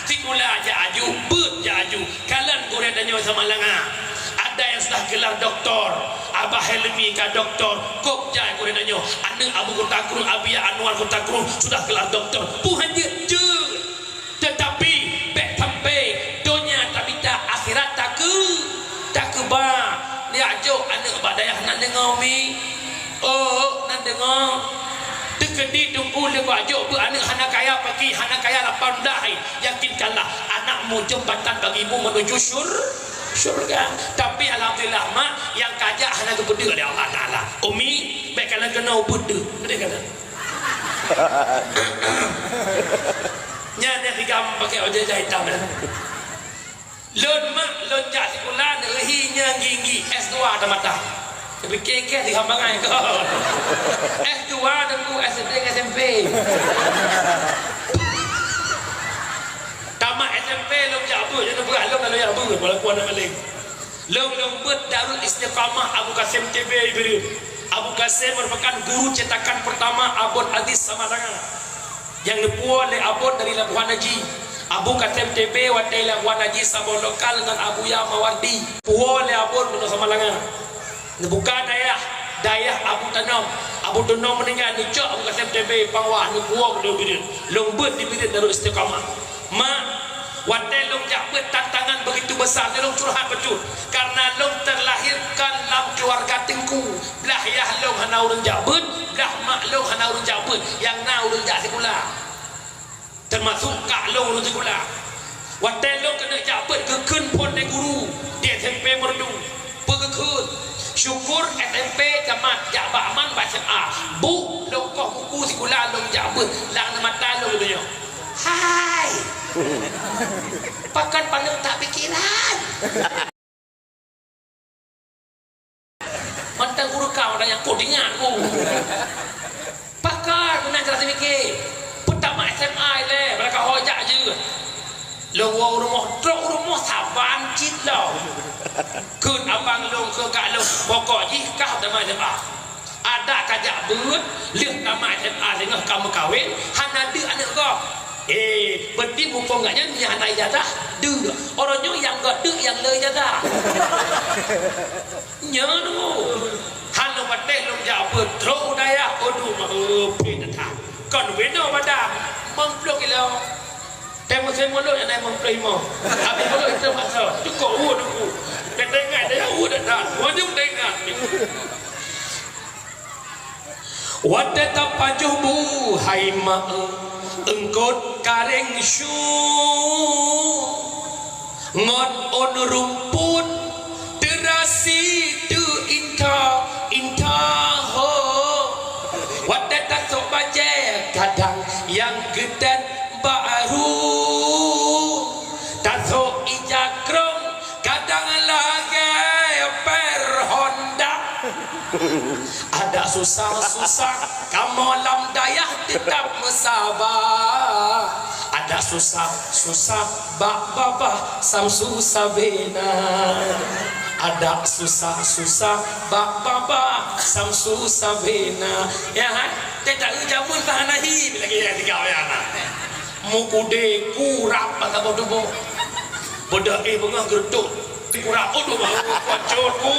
Sikula jak aju, beuet jak aju. Kalon gurèe tanyoe Samalanga. Ada yang sudah gelar doktor, Abah Helmi ka doktor, kok jai gurèe tanyoe. Aneuk Abu Kota Krueng, Abia Anwar Kota Krueng sudah gelar doktor. Peue han jeuet, jeuet. Tetapi bèk sampai donya tamita, akhirat takeu-, takeuba. Yak jok aneuk bak dayah nan deungoe mi. Oh, nan deungoe. Teukeudi teungku lé bak jok beuaneuk hana kaya pagi, hana kaya lapan blah. Yakinkanlah, anakmu jembatan bagimu menuju syur-, syurga. Tapi alhamdulillah, mak, nyang kajak hana geupeudeuh lé Allah Taala. Umi, bèk kalon keunoe ubeut deuh. Beudeuh kana? Nyan nyang digam pakai ojek jahit hitam nyan. Lôn mak, lôn jak sikula neuhi nyang ginggi S dua tamata. Tapi kekeh di hambangai ko. S dua teungku S D S M P. Tamat S M P lôn jak beuet, lôn beuet lôn lalu jak beuet walaupun aneuk maleng. Lôn, lôn beuet Darul Istiqamah Abu Kasim T B Ibireuen. Abu Kasim merupakan guru cetakan pertama Abon Aziz Samalanga. Nyang neupuwoe lé Abon dari Labuhan Haji. Abu Kasim T B watèe Labuhan Haji saboh lokal ngon Abuya Mawardi. Puwoe lé Abon keunoe Samalanga. Neubuka dayah, dayah Abu Tanom. Abu Tanom meuninggai, neucok Abu Kasim T B Pangwa, neupuwoe keunoe Bireuen. Lôn beuet di Bireuen Darul Istiqamah. Mak, watèe lôn jak beuet tantangan begitu besar, lôn curhat bacut. Karena lôn terlahirkan lam keluarga teungku. Blah yah lôn hana ureueng jak beuet, blah mak lôn hana ureueng jak beuet, nyang na ureueng jak sikula. Teumasuk kak lôn ureueng sikula. Watèe lôn keuneuk jak beuet geukheun phôn lé guru di S M P Meureudu. Peue geukheun? Syukur S M P tamat, jak bak man bak S M A. Bôh lôn koh buku sikula lôn jak beuet, lam mata lôn lagèe nyoe. Hai! Pakon paneuk that pikeran? Mantong guru kau dah nyang kau ingat ku. Pakon meunan cara seumiké. Peutamat S M A ilèe, bak ka ho jak jeuet. Lôn woe u rumoh, trok u rumoh saban cit lom. Kheun abang lôn, kheun kak lôn, pokok jih kah tamat S M A. Adak ka jak beuet, lheueh tamat S M A singoh ka meukawen, hana deuk aneuk gob. Eh, peuti muphom gobnyan nyang hana ijazah, deuk. Uroe nyoe nyang gob deuk nyang le ijazah. Nyoe nunggu. Han lôn patéh lôn jak beuet, trok u dayah, aduh, meu'eu pih that. Kon binoe badan, limong ploh kilo. Teuh musém mulod nyang na limong ploh limong. Habéh mulod itu masa, cukôp ueh nunggu. Teuingat dayah ueh that, wajéb teuingat. Watèe tapajoh bu hai ma, eungkôt karéng su, ngon ôn rumput teurasi teu inta-inta ho. Watèe tasôk bajèe kadang nyang geutet bak ru, tasôk ija krông kadang lagèe per Honda. Adak susah-susah kamoe lam dayah teutap meusaba. Adak susah-susah bak babah Samsu Sabena. Adak susah-susah bak babah Samsu Sabena. Ya, hai? Teuh taeu jameun ka hana hi lagèe nyang tinggai awak na. Mukudé kurap bak saboh tuboh. Beudôh éh beungoh geureutôk. Kurap, aduh, bak pocot ku.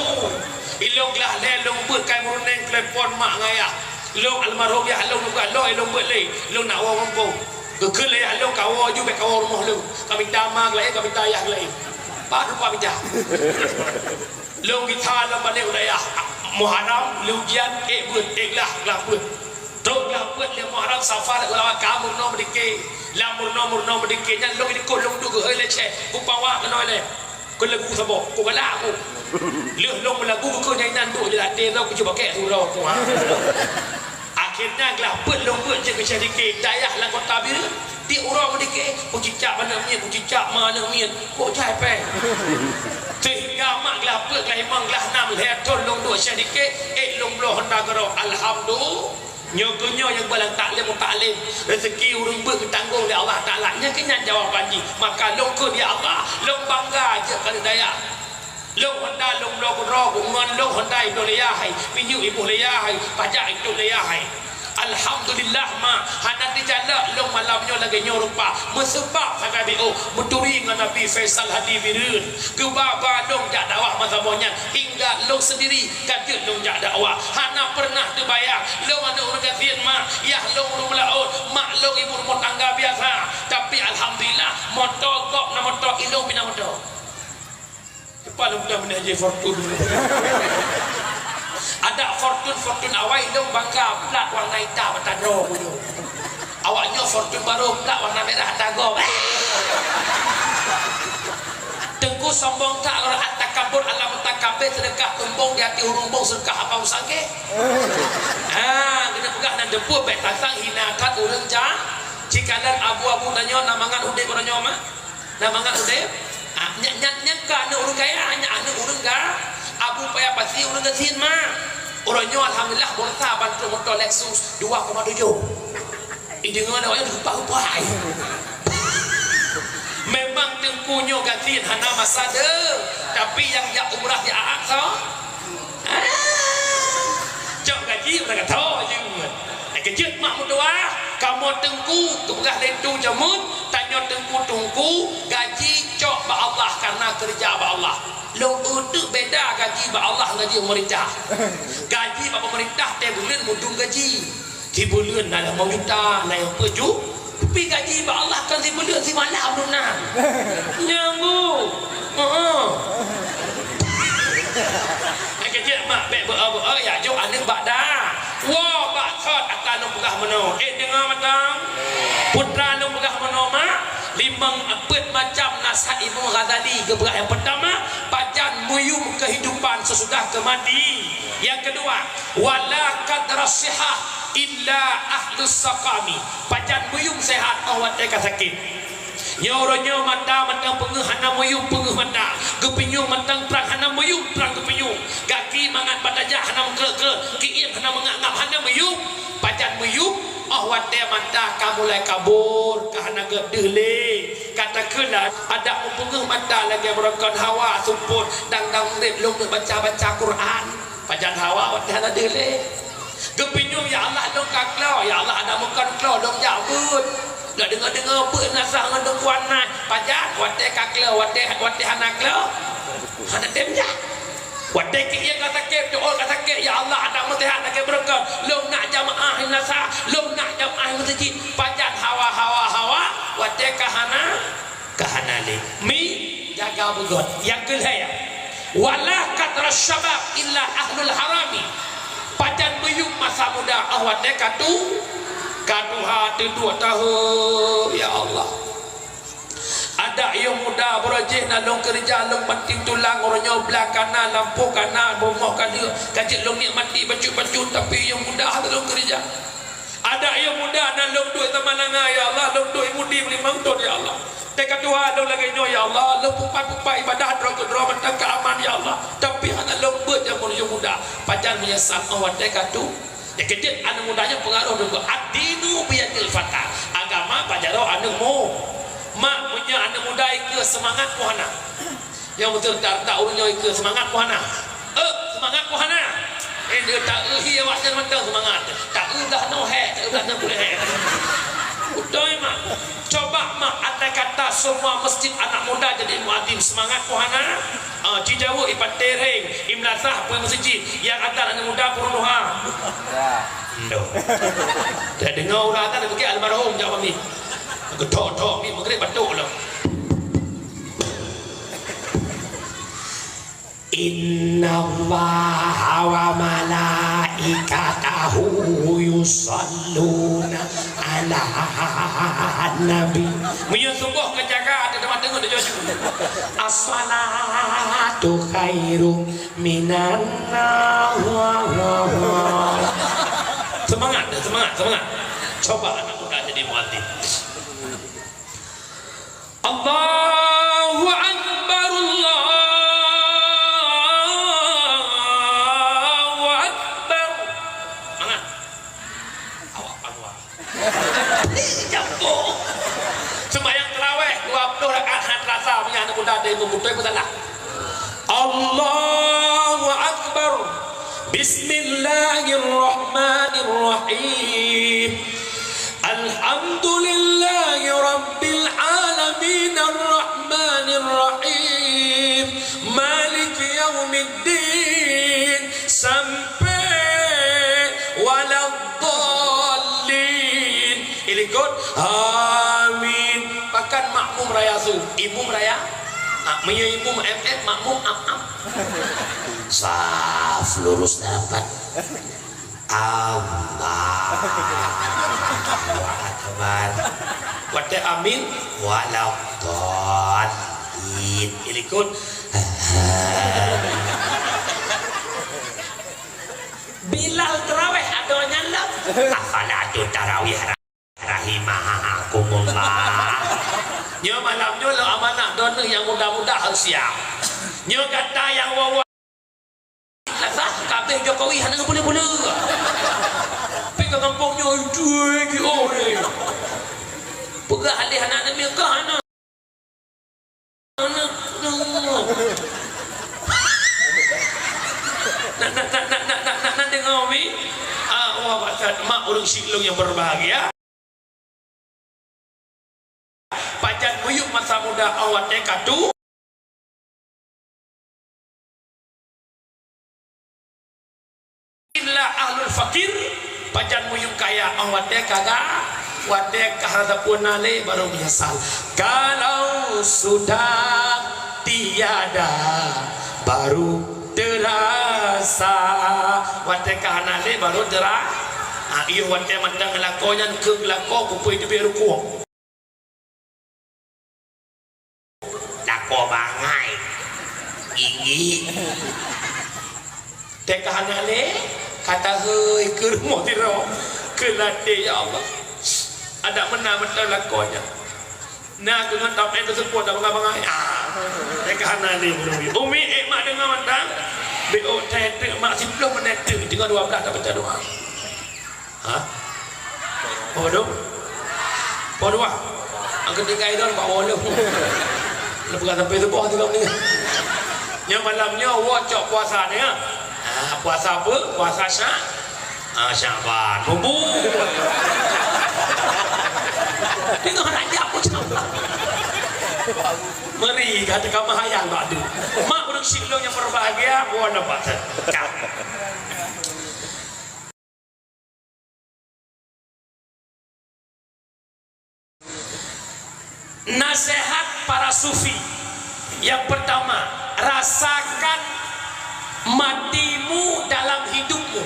Ilôn glah lhèe lôn beuet kai meurunéng telepon mak ngon ayah. Lôn almarhum yah lôn, lôn glah lôn, lôn beuet lé. Lôn nak woe gampông. Geukheun lé yah lôn ka woe ju, bèk ka woe rumoh lôn. Ka mita ma geulaén, ka mita ayah geulaén. Pat rupa mita. Lôn gisa lôn balek u dayah. Muharram, lheuh ujian, ék beuet, ék glah, glah beuet. Trok glah beuet lé Muharram, Safar, ulama ka meurunoe meudike. Lam meurunoe-meurunoe meudike nyan lôn ikot lôn duek geuhôi lé chèh, kupawa keunoe lé. Keu lagu saboh, kugalak ku. Lheuh lôn meulagu keu nyan inan duek di latèe lôn kujak pakèk surau ku, ha. Akhirnya glah beuet lôn beuet jeuet keu chèh dike, dayah lam kota Bireuen. Tiep uroe meudike, kucicak aneuk miet, kucicak ma aneuk miet, kok jai péng. Sehingga mak glah peuet, glah limong, glah nam, lhèe thon lôn duek chèh dike, ék lôn bloe Honda keudroe. Alhamdulillah. Nyoe keuh nyoe nyang beulang taklim mutalim. Rezeki ureueng beuet geutanggong lé Allah Taala. Nyan keuh nyan jawaban jih. Maka lôn kheun, "Ya Allah, lôn bangga jeuet keu aneuk dayah." Lôn Honda lôn bloe keudroe, ngon lôn Honda ibloe lé yah hai, minyeuk iboh lé yah hai, pajak itôp lé yah hai. Alhamdulillah, mak, hana teujalak lôn malam nyoe lagèe nyoe rupa. Meuseubab sagai B O, meuturi ngon Abi Faisal Hadi Bireuen. Geuba-ba lôn jak dakwah masa boh nyan, hingga lôn seundiri ka jeuet lôn jak dakwah. Hana peureunah teubayang, lôn aneuk ureueng gasien, mak, yah lôn ureueng meulaôt, mak lôn ibu rumoh tangga biasa. Tapi alhamdulillah, moto gob na moto, ilôn pih na moto. Cepat lôn peugah meunan jih Fortune. Adak Fortune, Fortune awai lôn bangga, plat warna itam ata droe bunoe. Awak nyoe Fortune barô, plat warna merah ata gob. Teungku sombong that, lôn at takabur ala mutakabir, seudeukah tumbong di ateueh ureueng bong, seudeukah haba musangke. Ha, keuneuk peugah nan deupeu bèk tasang hina that ureueng ja-, cikalon abu-abu tanyoe na mangat udép uroe nyoe, mak. Na mangat udép? Ah, nyan, nyan, nyan ka aneuk ureueng kaya, nyan aneuk ureueng ga-, abu paya pasi ureueng gasien, mak. Uroe nyoe alhamdulillah, bursa ban trok moto Lexus dua koma tujoh. Ideungoe lé awak nyan geupah-geupah. Memang teungku nyoe gasien hana masa deuh, tapi nyang jak umrah di Aak so. Ah, cok gaji udah kata jeuet. Keujeuet mak meutuah, kamoe teungku, geupeugah lé tu jameun, tanyoe teungku-teungku, gaji cok bak Allah karena keureuja bak Allah. Lôn eu teuk beda gaji bak Allah ngon gaji pemerintah. Gaji bak pemerintah teuh buleuen mudum gaji. Sibuleuen na limong juta, na nyang peuet ju-, Tapi gaji bak Allah kan sibuleuen simalam lôn na. Nyang bu. Heeh. Nyang keujeuet mak bèk beu-, beu-, ya jok aneuk bak da. Woe bak thot ata lôn peugah meunoe. Eh, deungoe mantong. Putra lôn peugah meunoe, mak. Limong peuet macam nasihat Imam Ghazali geupeugah. Nyang peutama, pajan meuyum keuhidupan seusudah keu mati. Nyang keudua, wala qadra sihah illa ahlus saqami. Pajan meuyum seuhat óh watée ka sakét. Nyoe uroe nyoe mata mantong peungeuh hana meuyum peungeuh mata, geupinyueng mantong trang hana meuyum trang geupinyueng, gaki mangat bak tajak hana meukreuek-kreuek, kiéng hana meungab-ngab hana meuyum. Pajan meuyum? Óh watée mata ka mulai kabur, ka hana gét deuh lé. Ka takheun lah, adak meupeungeuh mata lagée beurangkat hawa sumpot, dang-dang udeb lôn baca-baca Quran. Pajan hawa watée hana deuh lé. Geupinyueng, "Ya Allah, lôn ka klo, ya Allah, adak meukon klo, lôn jak beuet." Lôn deungoe-deungoe beuet na sah ngon dong kuat na. Pajan watée ka klo, watée, watée hana klo, hana tem jak. Watée kiéng ka sakét, tu'oh ka sakét, "Ya Allah, adak meuseuhat lagée beurangkat, lôn nak jamaah na sah, lôn nak jamaah meuseujid." Pajan hawa, hawa, hawa, watée ka hana, ka hana lé. Mi, jaga beugöt. Nyang keulhée, wala qadra syabab illa ahlul harami. Pajan meuyum masa muda óh watée ka tu, ka tuha teuduek tahun, ya Allah. Adak yôh muda, baroe jih na lôn keureuja, lôn banting tulang, uroe nyoe blang ka na, lampôh ka na, bumoh ka lheueh, ka jeuet lôn nikmati bacut-bacut, tapi yôh muda hana lôn keureuja. Adak yôh muda na lôn duek Taman Langa, ya Allah, lôn duek Mudi limong thon, ya Allah. Teuka tuha lôn lagée nyoe, ya Allah, lôn pupat-pupat ibadah droe keudroe mantong ka aman, ya Allah. Tapi hana lôn beuet jameun yôh muda. Pajan meunyeusal óh watée ka tu. Nyang keujeuet aneuk muda nyoe peungaroh deungon ad-dinu biyadil fata. Agama bak jaroe aneuk mu. Mak, meunyoe aneuk muda ikeue seumangat ku hana. Nyang beutôi that-that ureuëng nyoe ikeue seumangat ku hana. Eh, seumangat ku hana. Eh, dia tak euhi awak nyan mantong seumangat. Tak eu dah no hek, tak eu dah no boleh hek. Beutôi, Mak. Coba, Mak, andai kata semua masjid anak muda jadi muadzin, seumangat ku hana. Ah, Cijaweuk ipatéréng, imlasah pui meuseujid, nyang adat aneuk muda peurunoha. Ya. Ndoh. Dak deungoe ureueng adat bukét almarhum jak mami. Geuthok-thok mi meugrib batuk lom. Innallaha wa malaikatahu yusalluna 'alan nabi. Meunyoe suboh ka jaga, ada teuma teungeut di jaju. As-salatu khairum minan naum. Semangat, semangat, semangat. Coba anak muda jadi muadzin. Allahu Akbar, Allahu Akbar. Mangat. Awak panggua. Jambo. Sembahyang tarawih dua puluh rakaat hana terasa punya anak muda dari memutoi pun salah. Allahu Akbar. Bismillahirrahmanirrahim. Alhamdulillahi rabbil alamin, arrahmanirrahim, maliki yaumiddin, sampai waladdallin. Ilikot, amin. Pakat makmum raya su, imum raya. Ah, meunyoe imum M M, makmum am-am. Saf lurus dapat. Allahu Akbar. Watée amin, waladdallin. Ilikot. Bilal tarawih adoe nyan lom. Afala tu tarawih ra-, rahimakumullah. Nyoe malam nyoe lôn amanah droeneuh nyang muda-muda harus siap. Nyoe gata nyang woe-woe Sah, kabeh Jokowi hana geupule-pule. Pi ka gampông nyoe, dua G O ni. Peugah lé aneuk namiet ka hana. Aneuk, aneuk. Nak, nak, nak deungoe mi? Ah, wah, batat mak ureueng syik lôn nyang berbahagia. Pajan miyueb masa muda awak teuka tu. Illa ahlul fakir, pajan miyueb kaya, oh, watée ka ga, watée ka hana sapeue na lé, baru menyesal. Kalau sudah tiada, baru terasa. Watée ka hana lé, baru tera-, ah, iyo, watée mantong lakoe nyan keu lakoe, kupui teubiet rukuk. Po bangai. Gigi. Teuka hana lé, ka tahôi keu rumoh sidroe. Keu lateh, ya Allah. Adak meunan mantong lakoe nyan. Na keu ngon tamén teuseupôt dak bangai-bangai. Ah. Teuka hana lé. Umi ék mak deungoe mantong. Beuôt teuh mak siplôh menit teuh, teungoh dua blah dak baca doa. Ha? Poh dua? Poh dua? Angkat tinggai dong, Pak Wolo. Lepas sampai subuh tu kami. Nyoe malam nyoe, wo cok puasa ni, ha? Ha, puasa apa? Puasa Sya-, ha, Syaban. Bubu. Tengok raja pun Syaban. Meri, kata kamah hayang bak tu. Mak ureueng syik lôn nyang berbahagia, wo nampak. Nasihat para sufi. Yang pertama, rasakan matimu dalam hidupmu.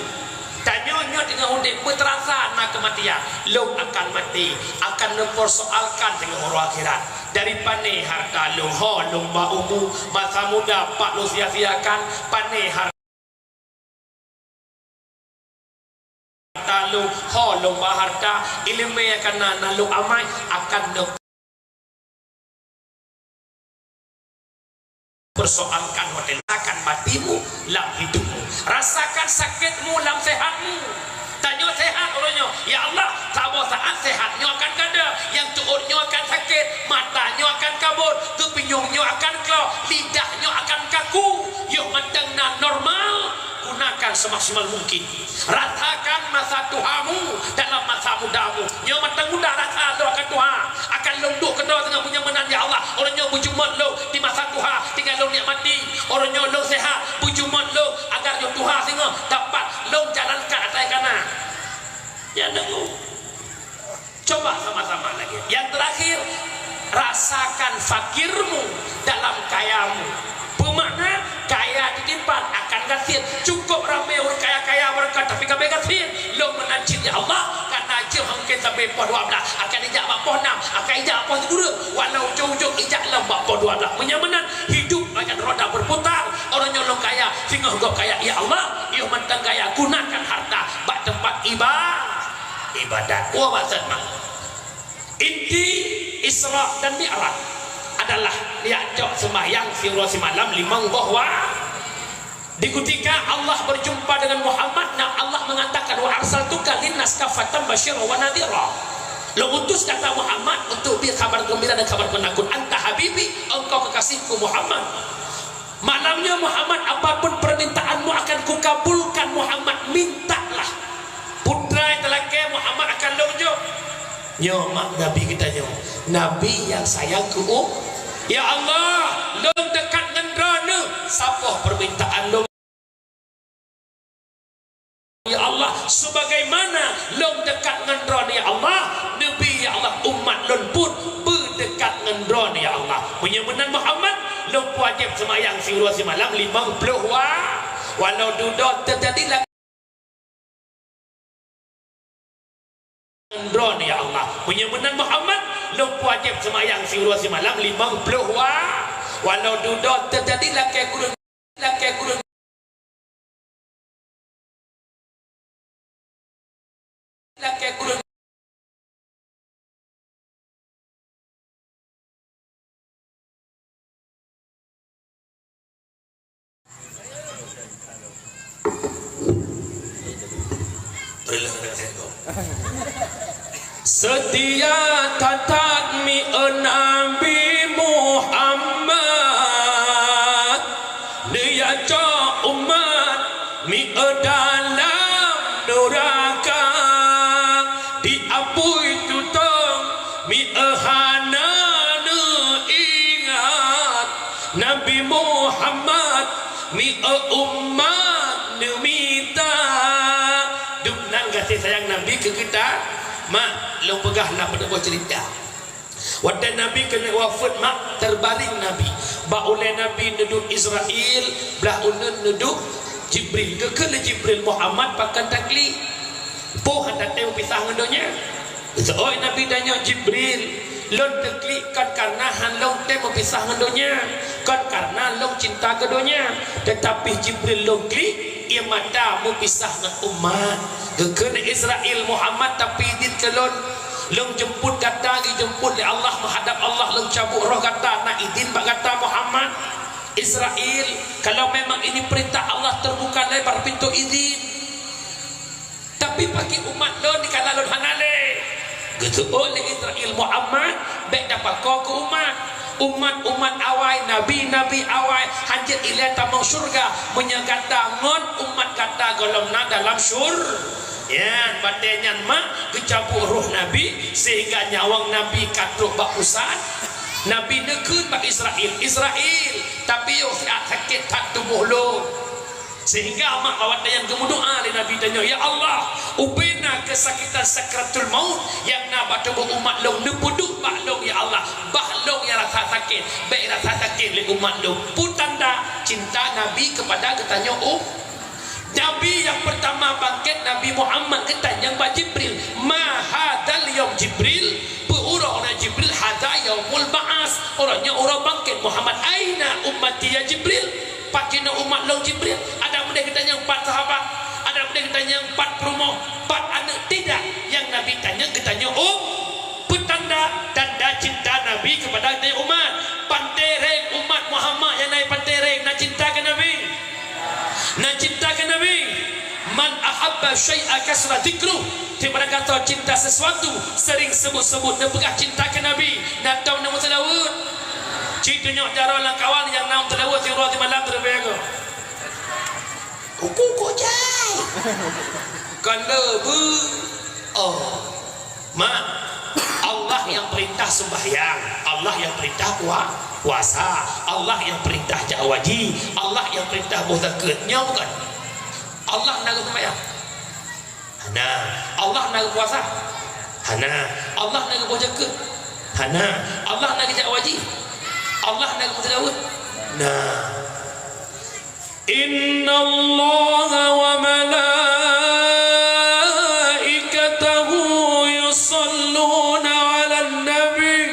Tanyoe nyoe teungoh udeb, beuteurasa na keumatian. Lôn akan maté, akan neupersoalkan teungoh uroe akhirat. Dari pané harta lôn, ho lôn ba umu, masa muda pat lôn sia-siakan, pané har- Harta lôn, ho lôn ba harta, ileumèe akan na, na lôn amai, akan lôn persoalkan watèe akan matimu lam hidupmu. Rasakan sakitmu lam sehatmu. Tanyoe sehat uroe nyoe, ya Allah, saboh saat sehat nyoe akan gadôh, nyang tuôt nyoe akan sakét, mata nyoe akan kabôt, geupinyueng nyoe akan klok, lidah nyoe akan kaku. Yoh mantong na normal. Gunakan semaksimal mungkin. Rasakan masa tuhamu dalam masa mudamu. Nyoe mantong muda rasa droe akan tuha. Akan lôn duek keudroe teungoh meunyoe meunan, ya Allah, uroe nyoe beujumôt lôn di masa tuha, tinggai lôn nikmati. Uroe nyoe lôn sehat, beujumôt lôn agar nyoe tuha singoh dapat lôn jalankan asai kana. Nyan deungoe. Coba sama-sama lagi. Yang terakhir, rasakan fakirmu dalam kayamu. Beumakna, kaya titipan akan gasien. Cukup ramé ureueng kaya-kaya beureukat, tapi ka bèe gasien. Lôn meunan cit, ya Allah, ka na jeuem mungken sampai poh dua blah, akan ijak bak poh nam, akan ijak bak poh sikureueng. Walau ujong-ujong ijak lom bak poh dua blah. Meunyoe meunan, hidup bagai roda berputar. Uroe nyoe lôn kaya, singoh gob kaya, ya Allah, yoh mantong kaya, gunakan harta bak teumpat iba-, ibadat. Woe maksud mak. Inti Isra dan Mi'raj adalah jak cok seumbahyang siuroe simalam limong boh wa-, di kutika Allah berjumpa dengan Muhammad, na Allah mengatakan, "Wa arsaltuka linnas kaffatan basyiran wa nadhira." Lôn utus gata Muhammad untuk bri kabar gembira dan kabar penakut. Anta habibi, engkau kekasihku Muhammad. Malam nyoe Muhammad, apapun permintaanmu akan kukabulkan Muhammad, mintalah. Putra nyang teulakèe Muhammad akan lôn jok. Nyoe mak Nabi geutanyoe, Nabi nyang sayang keu u-, ya Allah, lôn dekat ngon Droeneuh, saboh permintaan lôn. Ya Allah, sebagaimana lôn dekat ngon Droeneuh, ya Allah, Nabi, ya Allah, umat lôn pun beudekat ngon Droeneuh, ya Allah. Meunyoe meunan Muhammad, lôn wajéb seumayang siuroe simalam limong ploh wa-, walau dudoe teujadi lam Droeneuh, ya Allah. Meunyoe meunan Muhammad, lôn wajéb seumayang siuroe simalam limong ploh wa-, walau dudoe teujadi lakèe kureueng, lakèe kureueng, lakèe kureueng. Seutia that-that mieu Nabi Muhammad, neuyue cok umat mieu dalam nuraka, diapui tutong mieu hana neuingat. Nabi Muhammad mieu umat neumita. Dum nan gaséh sayang Nabi keu geutanyoe, mak, lôn peugah na peunoh boh ceurita. Watèe Nabi keuneuk wafeuet, mak, teubaréng Nabi. Bak ulèe Nabi neuduek Israil, blah uneuen neuduek Jibril. Geukheun lé Jibril, "Muhammad, pakon takli? Peue hana tém pisah ngon donya?" Geuseuôt Nabi, "Tanyoe Jibril, Lôn teuklik kon kareuna han lôn tem meupisah ngon donya, kon kareuna lôn cinta keu donya, teutapi Jibril lôn klik, ie mata meupisah ngon umat. Geukheun Israil, "Muhammad, tapi idin keu lôn. Lôn jeumput gata, geujeumput lé Allah, meuhadab Allah, lôn cabut roh gata, na idin bak gata, Muhammad?" Israil, kalau memang ini perintah Allah, terbuka lebar pintu izin. Tapi pakri umat lôn dikala lôn hana lé. Geuseuôt lé Israil, "Muhammad, bék tapakoe keu umat. Umat-umat awai, nabi-nabi awai, hanjeuet ilée tamong syeuruga meunyoe gata ngon umat gata gohlom na dalam syur-, nyan, batée nyan mak geucabut roh nabi, sehingga nyawöng nabi ka trok bak pusat. Nabi neukheun bak Israil, 'Israil, tapiôh siat sakét that tuboh lôn.' Sehingga mak awak nyan geumeudoá lé Nabi tanyoe, "Ya Allah, ubena keusakitan sakratul maut nyang na bak tuboh umat lôn neupeuduek bak lôn, ya Allah, bah lôn nyang rasa sakét, bék rasa sakét lé umat lôn." Peue tanda cinta Nabi kepada geutanyoe um-, Nabi nyang pertama bangkét Nabi Muhammad, geutanyong bak Jibril, "Ma hadzal yaum Jibril?" Peue uroe nyan Jibril? "Hadza yaumul ba'ats." Uroe nyoe uroe bangkét Muhammad. "Aina ummati ya Jibril?" Pat keunoe umat lôn Jibril? Adak meudeh geutanyong pat sahabat, adak meudeh geutanyong pat peurumoh, pat aneuk, tidak. Nyang Nabi tanyong, geutanyong um-, peue tanda, tanda cinta Nabi kepada geutanyoe umat. Pantereng umat Muhammad nyang na i Pantereng na cinta keu Nabi? Na cinta keu Nabi? "Man ahabba syai'a kasura dzikruh." Tiep barang gata cinta sesuatu, sering sebut-sebut, neupeugah cinta keu Nabi, na tom neumeuseulaweuet? Ci tunyok jaroe lam kawan nyang na meuseulaweuet siuroe simalam, teuleubeh aku. Uku kok jai. Kan leubeh. Oh. Mak, Allah nyang perintah sembahyang, Allah nyang perintah pua-, puasa, Allah nyang perintah jak haji, Allah nyang perintah boh zakeuet. Nyoe bukan? Allah na geuh sembahyang? Hana. Allah na geuh puasa? Hana. Allah na geuh boh zakeuet? Hana. Allah na geuh jak haji? Allah na geuh meuseulaweuet? Na. Innallaha wa malaikatahu yusalluna 'alan nabi.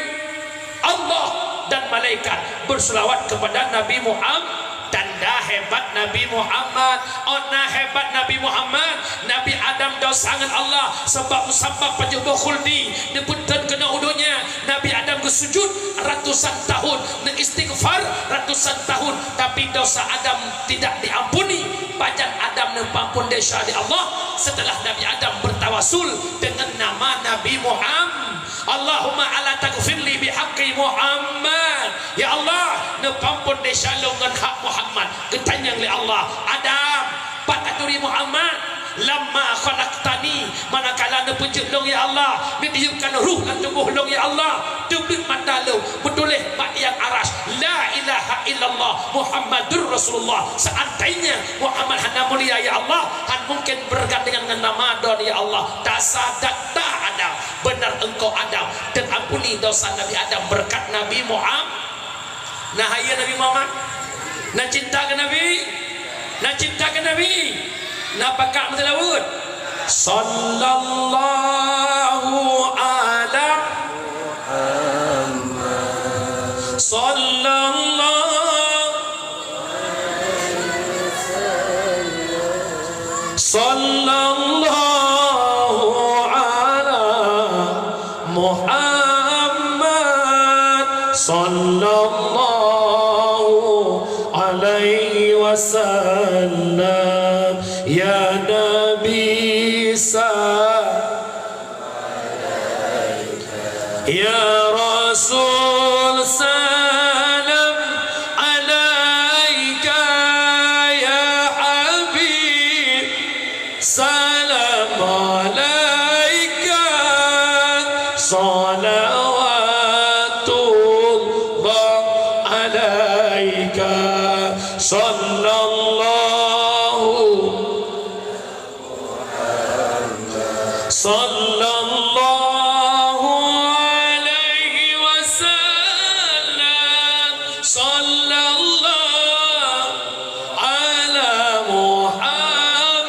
Allah dan malaikat berselawat kepada Nabi Muhammad. Tanda hebat Nabi Muhammad. Oh, na hebat Nabi Muhammad. Nabi Adam desya ngon Allah sebab musabab pajoh boh khuldi, neupeutrön keunoe u donya. Nabi Adam geusujud ratusan tahun, neuistighfar ratusan tahun, tapi desya Adam tidak diampuni. Pajan Adam neupeuampon desya lé Allah setelah Nabi Adam bertawasul dengan nama Nabi Muhammad. Allahumma ala taghfirli bihaqqi Muhammad. Ya Allah, neupeuampon desya lôn ngon hak Muhammad. Geutanyong lé Allah, "Adam, pat aturi Muhammad?" "Lamma khalaqtani," manakala neupeujeuet lôn, ya Allah, neutiupkan ruh lam tuboh lôn, ya Allah, teubiet mata lôn, meutuléh bak Yang Arasy, "La ilaha illallah Muhammadur Rasulullah." Seandainya Muhammad hana mulia, ya Allah, han mungkin bergandengan ngon nama droen, ya Allah. Tasa data Adam, benar engkau Adam, dan ampuni dosa Nabi Adam berkat Nabi Muhammad. Na hayeu Nabi Muhammad? Na cinta keu Nabi? Na cinta keu Nabi? Na pakat meuseulaweuet? Sallallahu ala Muhammad. Sallallahu, sallallahu ala Muhammad, sallallahu alaihi wasallam. Ya Nabi sa-, ya Rasul salam alaika, ya Habib salam alaika, salawatullah alaika, sallallahu, sallallahu alaihi wasallam, sallallahu ala Muhammad.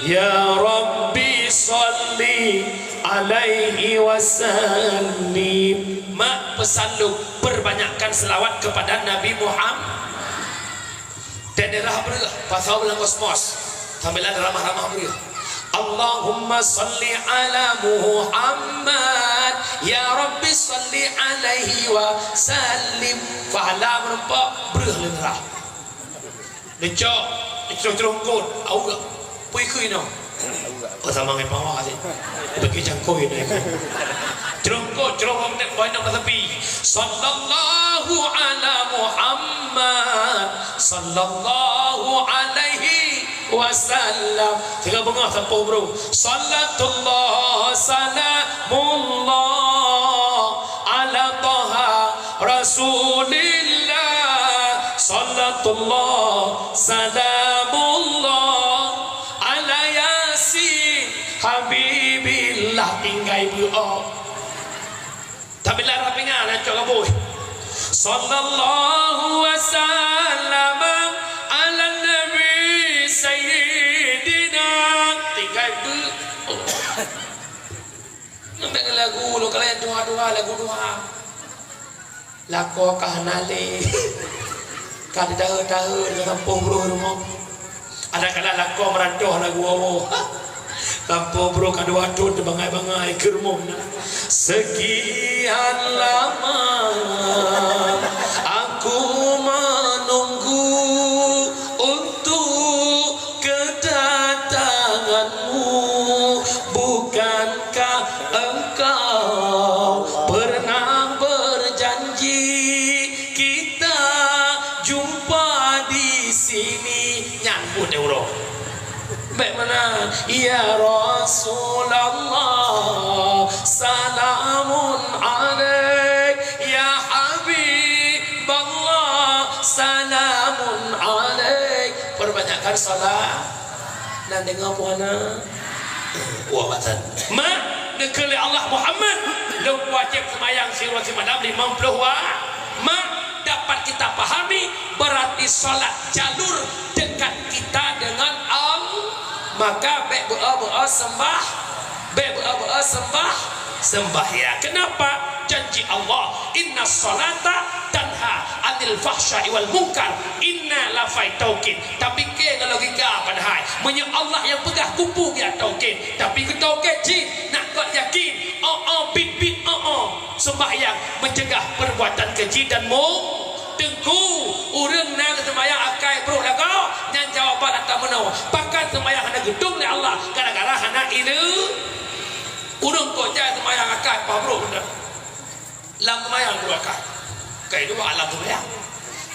Ya Rabbi salli alaihi wasallim. Mak peusaleuem, perbanyakkan selawat kepada Nabi Muhammad. Dan daerah breuh, pasau lam kosmos. Sambilan ramah-ramah breuh. Allahumma salli ala Muhammad. Ya Rabbi salli alaihi wa sallim. Pahala meureumpok breuh lé neurah. Neucok, neucok ceurongkot, auga. Pui keu inoe. Oh, sama ngai pawa sih. Bagi cangkoi ni. Ceurongkot, ceurongkot nek boy nak sepi. Sallallahu ala Muhammad. Sallallahu alaihi wasallam. Tiga bengah sampung bro. Salatullah salamullah ala Taha Rasulillah. Salatullah salamullah ala Yasin Habibillah. Tinggai beuo. Tapi lara pingan acok gabui. Sallallahu wasallam ala nabi sayyidina. Tinggai beuo. Nyoe lagu lôn kalon doa-doa, lagu doa. Lakoe ka hana lé. Ka ditahe-tahe di gampông brôh rumoh. Ada kala lakoe meurantoh lagu woe-woe. Gampông brôh ka dua thôn teubangai-bangai keu rumoh na. Sekian lama aku menunggu untuk kedatanganmu, bukankah engkau pernah berjanji kita jumpa di sini? Nyan pun dia uroe. Bagaimana? Ya Rasulullah, salamun alaik. Ya Habiballah, salamun alaik. Perbanyakkan salat. Nan deungoe puana. Wah, matan. Mak, dikeue lé Allah Muhammad, lôn wajéb seumayang siuroe simalam limong ploh wa-, Mak, dapat kita pahami, berarti salat jalur dekat kita dengan Allah. Maka, bék beu-o-beu-o sembah, bék beu-o-beu-o sembah, sembahyang. Kenapa? Janji Allah, "Inna salata tanha anil fahsya'i wal munkar." Inna lafai taukid. Tapike ngon logika padahai. Meunyoe Allah nyang peugah, keupeue geutaukid. Tapi geutaukid jih, nak kok yakin. Oh, oh, bit, bit, oh, oh. Sembahyang mencegah perbuatan keji dan mung-, Teungku, ureueng na geuseumbahyang akai brôk lagoe, nyan jawaban ata meunoe. Pakon seumbahyang hana geudong lé Allah, gara-gara hana ileumèe. Ureueng kok jai seumbahyang akai paih brôk beutôi. Lam seumbahyang dua akai. Kai dua lam seumbahyang.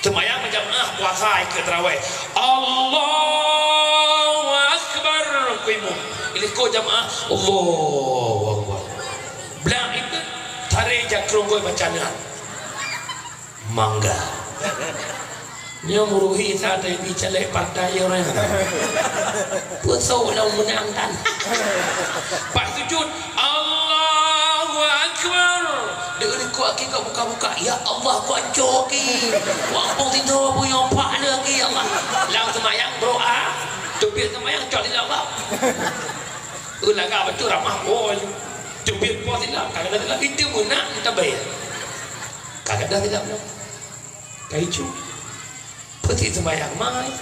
Seumbahyang meujamaah puasa ikeu tarawih. Allahu Akbar. Kuimu. Ilikot jamaah. Allahu Akbar. Blang itu tari jakrong goi baca nyan. Mangga. Nyoe meuruhi sa teubi caleg partai ureueng. Peue soe nyang meunang tan. Pas sujud, Allahu Akbar. Deungon kuat ki ka buka-buka, ya Allah, kuat cok ki. Wah, pong tinto pun nyompak le ki, ya Allah. Lam semayang berdoa. Teubiet semayang cok di Allah. Ulaga betul ramah boy. Teubiet po silap, kadang-kadang itu meunak kita bayar. Kadang-kadang tidak. Kaicu. Peuti sembahyang mai.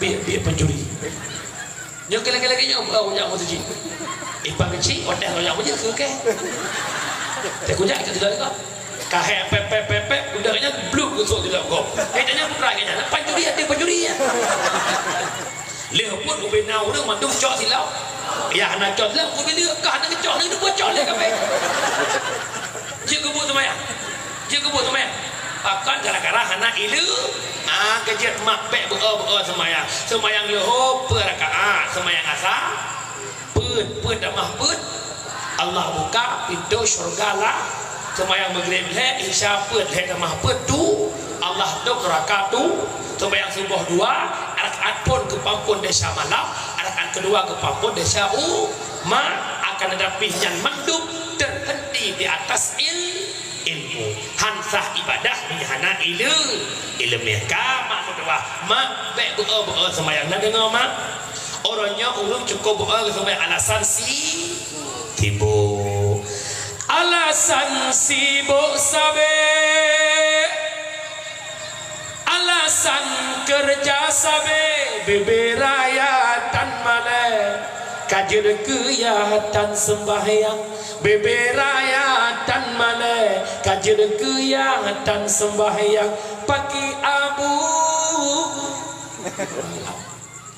Biar, biar pencuri. Nyoe lagi-lagi nyoe, oh, nyang meutuji. Ipa keuci, otak lo nyang meutuji ke, ke? Teh kujak ke tidak kok. Kahek pep, pep, pep, pep, udah nya bluk gusok tidak kok. Eh, tanya putra ke nya, pencuri ada pencuri ya. Lheuh pun ubena ureueng mandum cok silap. Ya hana cok silap, ubena ka hana cok, hana cok lé kapai. Jeuet keubuet seumayang. Jeuet keubuet seumayang. Pakon gara-gara hana ileumèe. Ah, keujeuet mak bèk beu-o-beu-o seumayang. Seumayang leuhô peuet rakaat, seumayang asa peuet, peuet tamah peuet. Allah buka pintoe syeuruga lah. Seumayang Maghrib lhèe, Isya peuet, lhèe tamah peuet tu. Allah dong neuraka tu. Seumayang suboh dua, rakaat phôn geupeuampôn desya malam, rakaat keudua geupeuampôn desya umat. Akan tetapi nyan mandum terhenti di atas il-, ilmu. Han sah ibadah meunyo hana ileu-, ileumèe. Ka mak meudoa, mak bèk beu-o-beu-o seumayang. Na deungö mak? Uroe nyoe ureueng cukup beu-o seumayang alasan si Sibok. Alasan sibok sabe, alasan keureuja sabe, bebe raya tan malée, ka jeuet keu yah tan seumbahyang, bebe raya tan malée, ka jeuet keu yah tan seumbahyang, paki abu.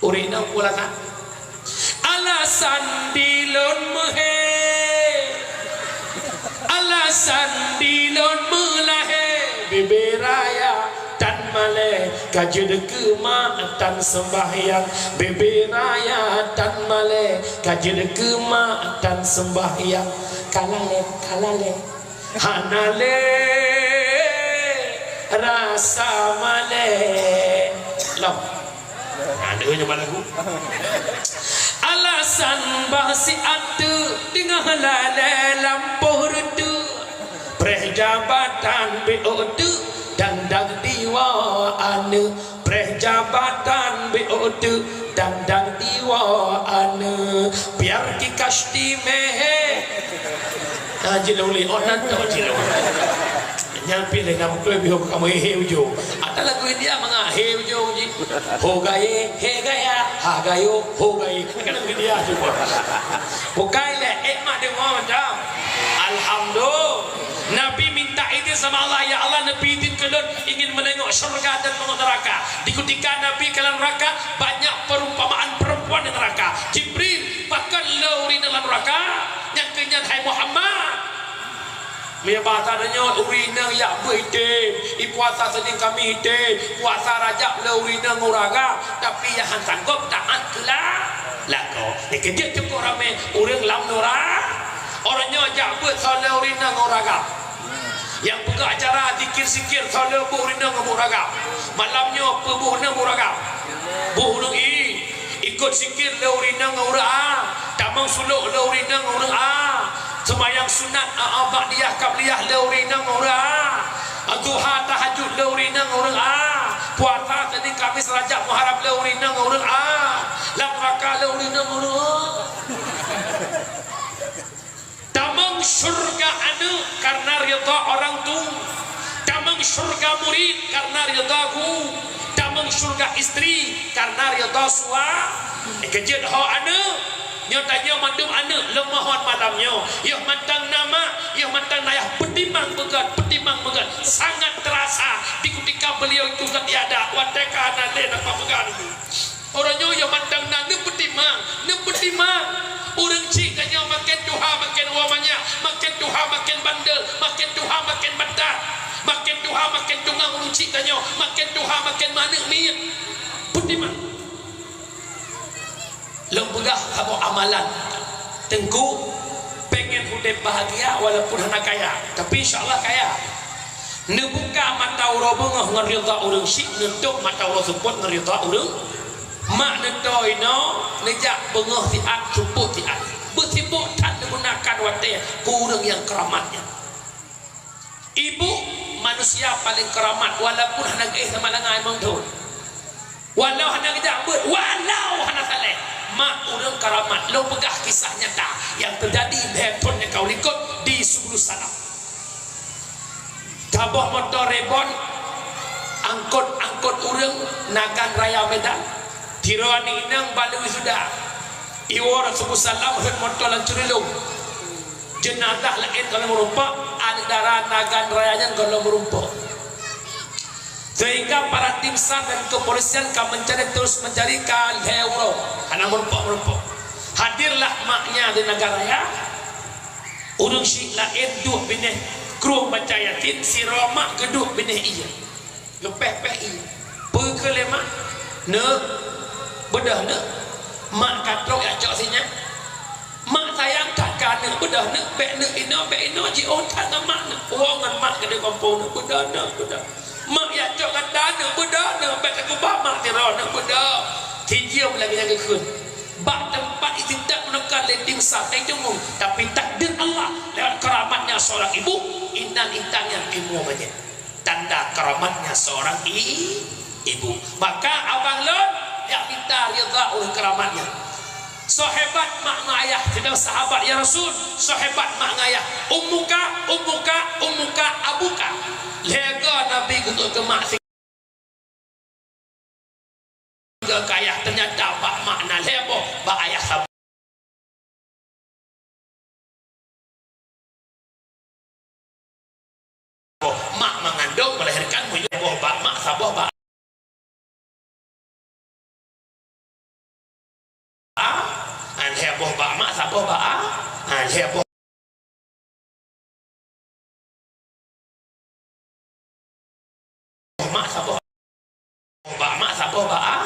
Ureueng inong peue alasan? Alasan dilôn meuhé, alasan dilôn meulahé, bebe raya tan malée, ka jeuet keu mak tan seumbahyang, bebe raya tan malée, ka jeuet keu mak tan seumbahyang, ka lalée, ka lalée. Hana lé rasa malée. Lom. Ada nyoe lagu. Alasan bah si ateueh teungoh lalée lampôh reuteuek. Preh jabatan B O teuk dan dang diwa aneuk. Preh jabatan B O teuk dan dang diwa aneuk. Biar ki kasti meh. Nah, jilong li, oh, nan tu jilong. Nyang pilih nama tu lebih kamu he ujo. Ada lagu India manga he ujo ji. Ho gaye, he gaya, ha gayo, ho gaye. Kan lagu India juga. Bukai le, eh, mak dia mau macam. Alhamdulillah. Nabi minta izin sama Allah, "Ya Allah, neubri izin keu lôn ingin meunengok syurga dan meunengok neuraka." Di kutika Nabi kalon neuraka, banyak perumpamaan perempuan di neuraka. "Jibril, pakon le ureueng inong lam neuraka?" Nyang keu nyan, "Hai Muhammad, meubahasa tanyoe ureueng inong jak beuet item, ipuasa Senin Kamis item, puasa Rajab le ureueng inong ureueng agam, tapi nyang han sanggob taat keu la-, lakoe." Nyang keujeuet cukôp ramé ureueng lam neura-, Uroe nyoe jak beuet soe le ureueng inong ureueng agam. Nyang peugah acara zikir-zikir soe le beuet ureueng inong ureueng agam. Malam nyoe peue beuet ureueng inong ureueng agam? Beuet ureueng ie. Ikot zikir le ureueng inong ureueng a. Tamong sulok le ureueng inong ureueng a. Seumayang sunat, a, a, ba'diyah, qabliyah le ureueng inong ureueng a. Duha, tahajud le ureueng inong ureueng a. Puasa Senin, Kamis, Rajab, Muharram le ureueng inong ureueng a. Lam neuraka le ureueng inong ureueng a. Tamong syurga aneuk karena ridha orang tu. Tamong syurga murid karena ridha guru. Tamong syurga istri karena ridha sua-, eh, keujeuet ho aneuk. Nyoe tanyoe mandum aneuk lôn mohon malam nyoe. Yoh mantong na mak, yoh mantong na yah, peutimang beugét, peutimang beugét. Sangat terasa di kutika beliau itu gét tiada. Watée ka hana lé na peugah nyoe. Uroe nyoe yoh mantong na neupeutimang, neupeutimang. Ureueng chik tanyoe maken tuha maken woe manyak, maken tuha maken bandel, maken tuha maken bantat, maken tuha maken tungang ureueng chik tanyoe, maken tuha maken meuaneuk miet. Peutimang. Lôn peugah kamoe amalan. Teungku, pengen udeb bahagia walaupun hana kaya, tapi insya Allah kaya. Neubuka mata uroe beungoh ngon ridha ureueng chik, neutôp mata uroe seupôt ngon ridha ureueng. Mak neutoe inoe, neujak beungoh siat, seupôt siat. Beusibok that neugunakan watée keu ureueng nyang keuramat nyan. Ibu manusia paleng keuramat, walaupun hana geuéh sama dengan imam thon. Walau hana geujak beuet, walau hana saleh, mak ureueng keuramat. Lôn peugah kisah nyata nyang teujadi lhée thon nyang ka likot di Subulus Salam. Taboh moto rebon, angkot-angkot ureueng Nagan Raya Medan. Tiroe aneuk inong bak lé wisuda. Iwoe Subulus Salam rhot moto lam Ceureulông. Jeunazah laén gohlom meurumpok, aneuk dara Nagan Raya nyan gohlom meurumpok. Sehingga para tim sar dan kepolisian ka mencari, terus mencari ka lhée uroe, hana meurumpok-meurumpok. Hadirlah maknya di Nagan Raya. Ureueng chik laén duek binéh krueng baca Yasin, sidroe mak geuduek binéh ie. Geupéh-péh ie. Peue kheun lé mak? Neuk, beudôh neuk. Mak ka trok jak cok sinyak. Mak sayang that keu aneuk, beudôh neuk, bék neuk inoe, bék inoe, jiôh that ngon mak neuk. Woe ngon mak keudéh gampông neuk, beudôh neuk, beudôh. Mak jak cok gata neuk, beudôh neuk, bék tagubah mak sidroe neuk, beudôh. Sijeuem lagée nyan geukheun. Bak teumpat itindak meuneukah lé tim sar, eh, jumeuh. Tapi takdir Allah, lewat keramatnya seorang ibu, inan intan nyang timbul bajée. Tanda keramatnya seorang i-, ibu. Maka abang lôn jak minta ridha ureueng keramatnya. Soe hebat mak ngon ayah, sidang sahabat, "Ya Rasul, soe hebat mak ngon ayah?" "Ummuka, ummuka, ummuka, abuka." Lhèe goe Nabi geukheun keu mak, sigoe keu ayah, teunyata bak mak na lhèe boh, bak ayah saboh. Boh mak mengandung melahirkan, meunyoe boh bak mak saboh bak a, an lhèe boh bak mak saboh bak a, an lhèe boh mak saboh. Bak mak saboh bak a,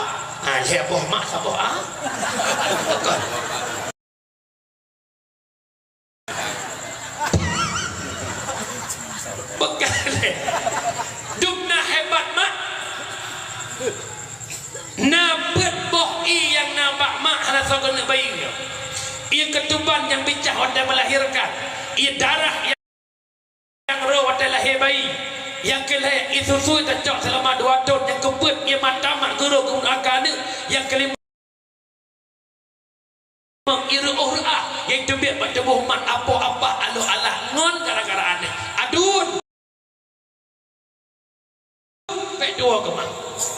ha, lhèe boh mak saboh a. Kon. Bukan lé. Dum na hebat mak. Na peuet boh ie nyang na bak mak hana soe keuneuk bayeue. Ie keutuban nyang bicah watèe melahirkan. Ie darah nyang rhô watèe lahé bayi, nyang keu lhèe ie susui tacok seulama dua thôn, nyang keupeuet ie mata mak geurô keuneuk aneuk, nyang keulimong ie reuôh reuah, nyang teubiet bak tuboh mak apoh apah aloh alah ngon gara-gara aneuk. Aduen! Bèk tuwoe keu mak.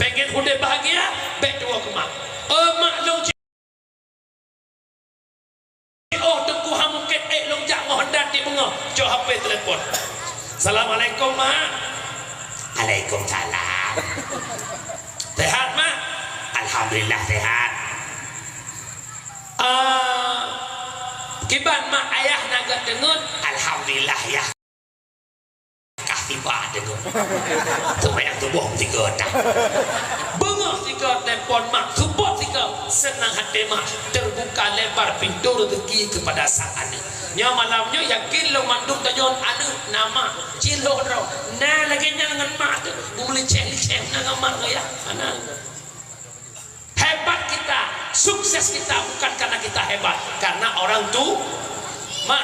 Pengen udép bahagia, bèk tuwoe keu mak. Oh mak lôn Oh, Teungku han mungken ék lôn jak ngon Honda tiep beungoh. Cok H P telepon. "Assalamualaikum, Mak." "Alaikumsalam." "Sehat, Mak?" "Alhamdulillah, sehat." "Ah, kiban mak ayah na geuteungeut?" "Alhamdulillah, yah." Kah tiba deungon. Seumayang suboh sigoe dah. Beungoh sigoe telepon mak, seupôt sigoe. Seunang até mak, terbuka lebar pintu rezeki kepada sang aneuk. Nyoe malam nyoe yakin lôn mandum tanyoe aneuk na mak. Cilok droe. Na lagèe nyan ngon mak teuh. Beumeuliceng-liceng na ngon mak ngon yah. Mana? Hebat kita, sukses kita bukan karena kita hebat, karena orang tu. Mak,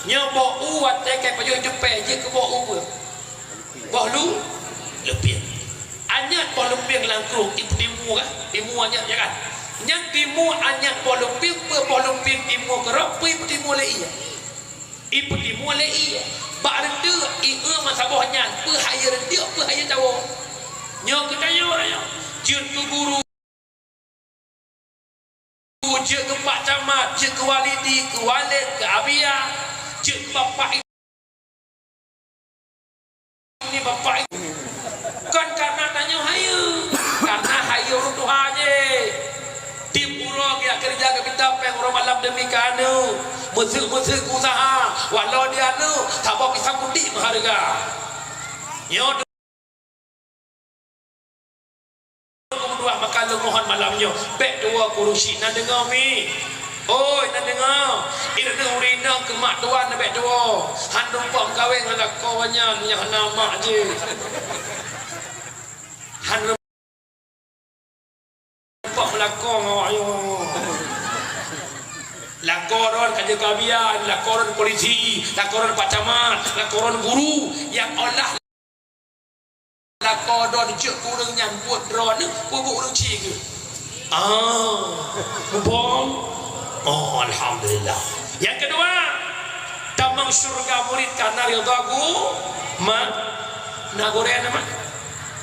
nyoe boh u watèe ka pajoh teupèe jeuet keu boh u peue? Boh lu-, lupieng. Anyat boh lupieng lam krueng, ipeutimu kan? Timu anyat, ya kan? Nyan timu anyat boh lupieng, peue boh lupieng timu keurok, peue ipeutimu lé ie? Ipeutimu lé ie. Bak reunteuk, ie masa boh nyan, peue hayeue reunteuk, peue hayeue cawong. Nyoe keu tanyoe, nyoe. Jeuet keu guru. Jeuet keu Pak Camat, jeuet keu Walidi, keu Waled, keu Abia, jeuet keu Bapak ini, Bapak ini. Kon karena tanyoe hayeue, karena hayeue ureueng tuha jih. Tiep uroe geujak keureuja geupita péng uroe malam demi keu aneuk, meuseuet-meuseuet keu useuha, walau di aneuk, saboh pisang putik meuhareuga. Nyoe Keumuduah maka lôn mohon malam nyoe, bèk tuwoe keu ureueng chik, na deungoe mi? Oi, na deungoe? Ireuneueng ureueng inong keu mak tuan na bèk tuwoe. Han rumpok meukawen ngon lakoe nyan nyang hana mak jih. Han rumpok meulakoe ngon awak nyoe. Lakoe droen ka jeuet keu abian, lakoe droen polisi, lakoe droen pak camat, lakoe droen guru nyang olah Lakoe droen jeuet keu ureueng nyan buet droeneuh peubuet ureueng chik geuh. Ah, muphom? Oh, alhamdulillah. Nyang keudua, tamong syeuruga murit kana ridha guru, ma, na gurèe na, ma?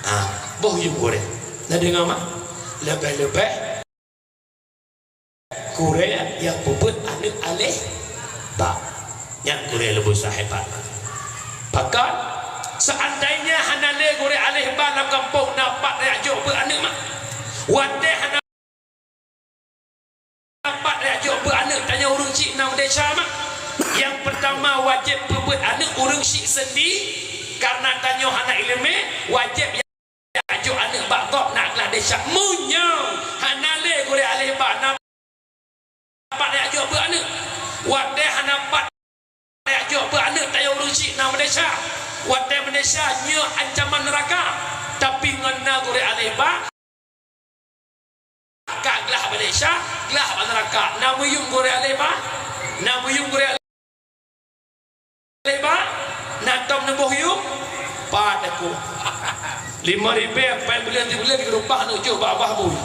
Ah, boh yum gurèe. Na deungoe, ma? Leubeh-leubeh gurèe nyang peubuet aneuk aléh ba. Nyan gurèe leubeh sa hebat. Pakon, seandainya hana lé gurèe aléh ba lam gampông, na pat tajak jok beuet aneuk, ma? Watèe hana pat tajak jok beuet aneuk, tanyoe ureueng chik na meudesya, ma? Nyang peurtama wajéb peubuet aneuk ureueng chik sendi, kareuna tanyoe hana ileumèe, wajéb Jak jok aneuk bak gob na glah desya. Meunyoe hana lé gurèe aléh ba, na pat jak jok beuet aneuk. Watèe hana pat jak jok beuet aneuk, tanyoe ureueng chik na meudesya. Watèe meudesya nyoe ancaman neuraka. Tapi ngon na gurèe aléh ba, ka glah bak desya, glah bak neuraka. Na meuyum gurèe aléh ba? Na meuyum gurèe aléh ba? Na tom neuboh yum? Pat aku. Lima ribèe, pat buleuen sibuleuen, geurubah neujok bak babah bui.